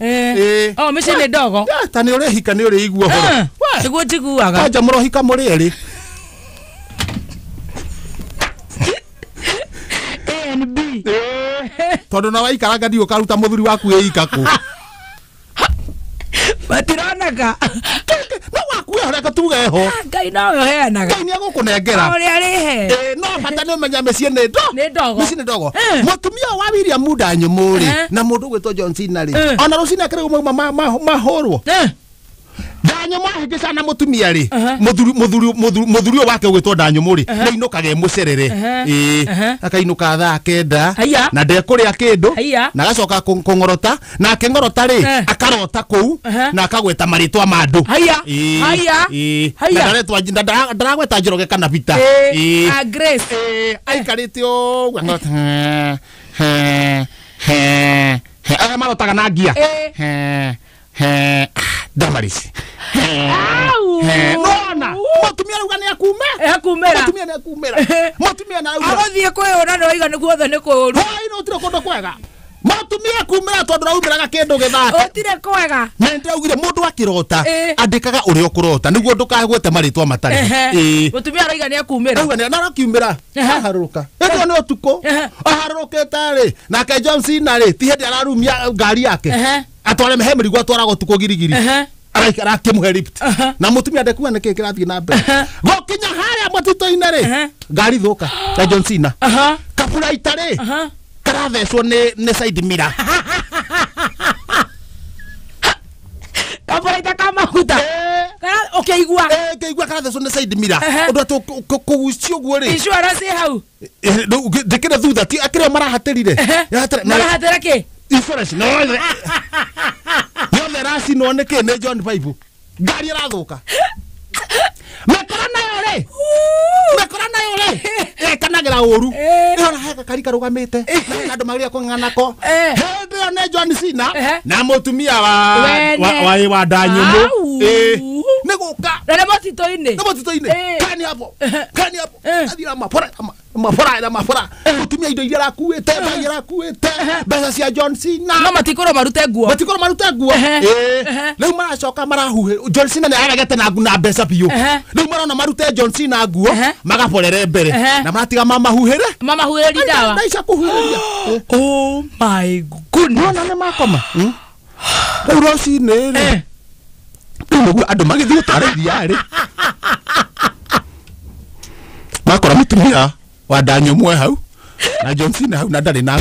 o mĩciĩ nĩ ndogo ta nĩ ũrehika nĩ ũrĩigua ũhoro nĩguo njiguaga kwanja mũrohika mũrĩ erĩ A and B tondũ na waikaranga ndiũ ũkaruta mũthuri waku ĩika kũ matironeka no wakuhe reke tuge ho Ngai nowe ũheanaga Ngai nĩegũkũnengera ũrĩa arĩhe no bata nĩ ũmenya mĩciĩ nĩ ndogo mĩciĩ nĩ ndogo mũtumia wa William Ndanyumu rĩ na mũndũ ũgwĩtwo John Cena rĩ ona rũcinĩ akĩrĩ mauma mahũrwo Ndanyumu ahĩngĩcana na mũtumia rĩ mũthuri ũyũ wake ũgwĩtwo Ndanyumu rĩ nĩainũkaga e mũcerere akainũka thaa 9 na ndekũrĩa kĩndũ na agacoka kũng'orota na akĩng'orota rĩ akarota kũu na akagweta marĩtwa ma andũ na ndaragweta Njoroge kana Peter Grace aikarĩte ũguo ang'orota arĩa marotaga na ngia Damaris. Nona, mutumia rauga ni akumera. Mutumia ni akumera. Mutumia na rauga. Agothie kwihura no iga niguo othe ni kuru. Hoi no tire kundu kwega. Mutumia kumera tondu raumiraga kindu githaka. Utire kwega. Na ndiraugire mundu akirota andikaga uria ukurota niguo ndukagwete maritwa matari. Mutumia rauga ni akumera. Rauga ni arakiumira. Aharuruka. Ĩyo nĩ ũtukũ. Aharũrũkĩte rĩ. Nake John Cena rĩ ti hĩndĩ ararumia ngari yake. Atware mehe mĩrigo atwaraga ũtukũ girigiri. Arakĩmũhe lift. Na mũtumia ndekuga nĩkĩ kĩrathiĩ na mbere. Gũkinya harĩa mũtitũ-inĩ rĩ ngari thũka ya John Cena. Kaburaita rĩ karathecwo nĩ side mirror. Kaburaita ka maguta. Ũkĩigua. Ngĩigua karathecwo nĩ side mirror. Ũndũ atĩ kũgucio ũguo rĩ. Insurance ĩ hau. Ndĩkĩrĩ thutha ti akĩrĩ marahatĩrire. Marahatĩra kĩ? Insurance no yothe racinwo nĩ kĩ nĩ John Bible ngari ĩrathũka mekora nayo rĩ mekora nayo rĩ ĩkanagĩra ũru ĩrora he gakari karũgamĩte na andũ magĩrĩire kũng'ang'ana hĩndĩ ĩyo nĩ John Cena na mũtumia wa Ndanyumu nĩ gũka na nĩ mũtitũ-inĩ nĩ mũtitũ-inĩ kani hapo kani hapo athiĩ mabora mabora na mabora mũtumia indo iria arakuĩte mbeca arakuĩte mbeca cia John Cena no matikorwo marute nguo matikorwo marute nguo rĩu maracoka marahuhe John Cena nĩ aregete na mbeca biũ rĩu marona marute John Cena nguo magaborere mbere na maratiga mamahuhĩre mamahuhĩrĩria ndawa ndaica kũhuhĩrĩria. Oh my goodness nona nĩ makoma rĩu rũcinĩ rĩ rĩu andũ magĩthiĩ gũtwara iria rĩ makora mũtumia wa Ndanyumu hau na John Cena hau na ndarĩ na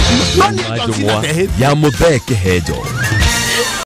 nguo ya Muthee Kihenjo.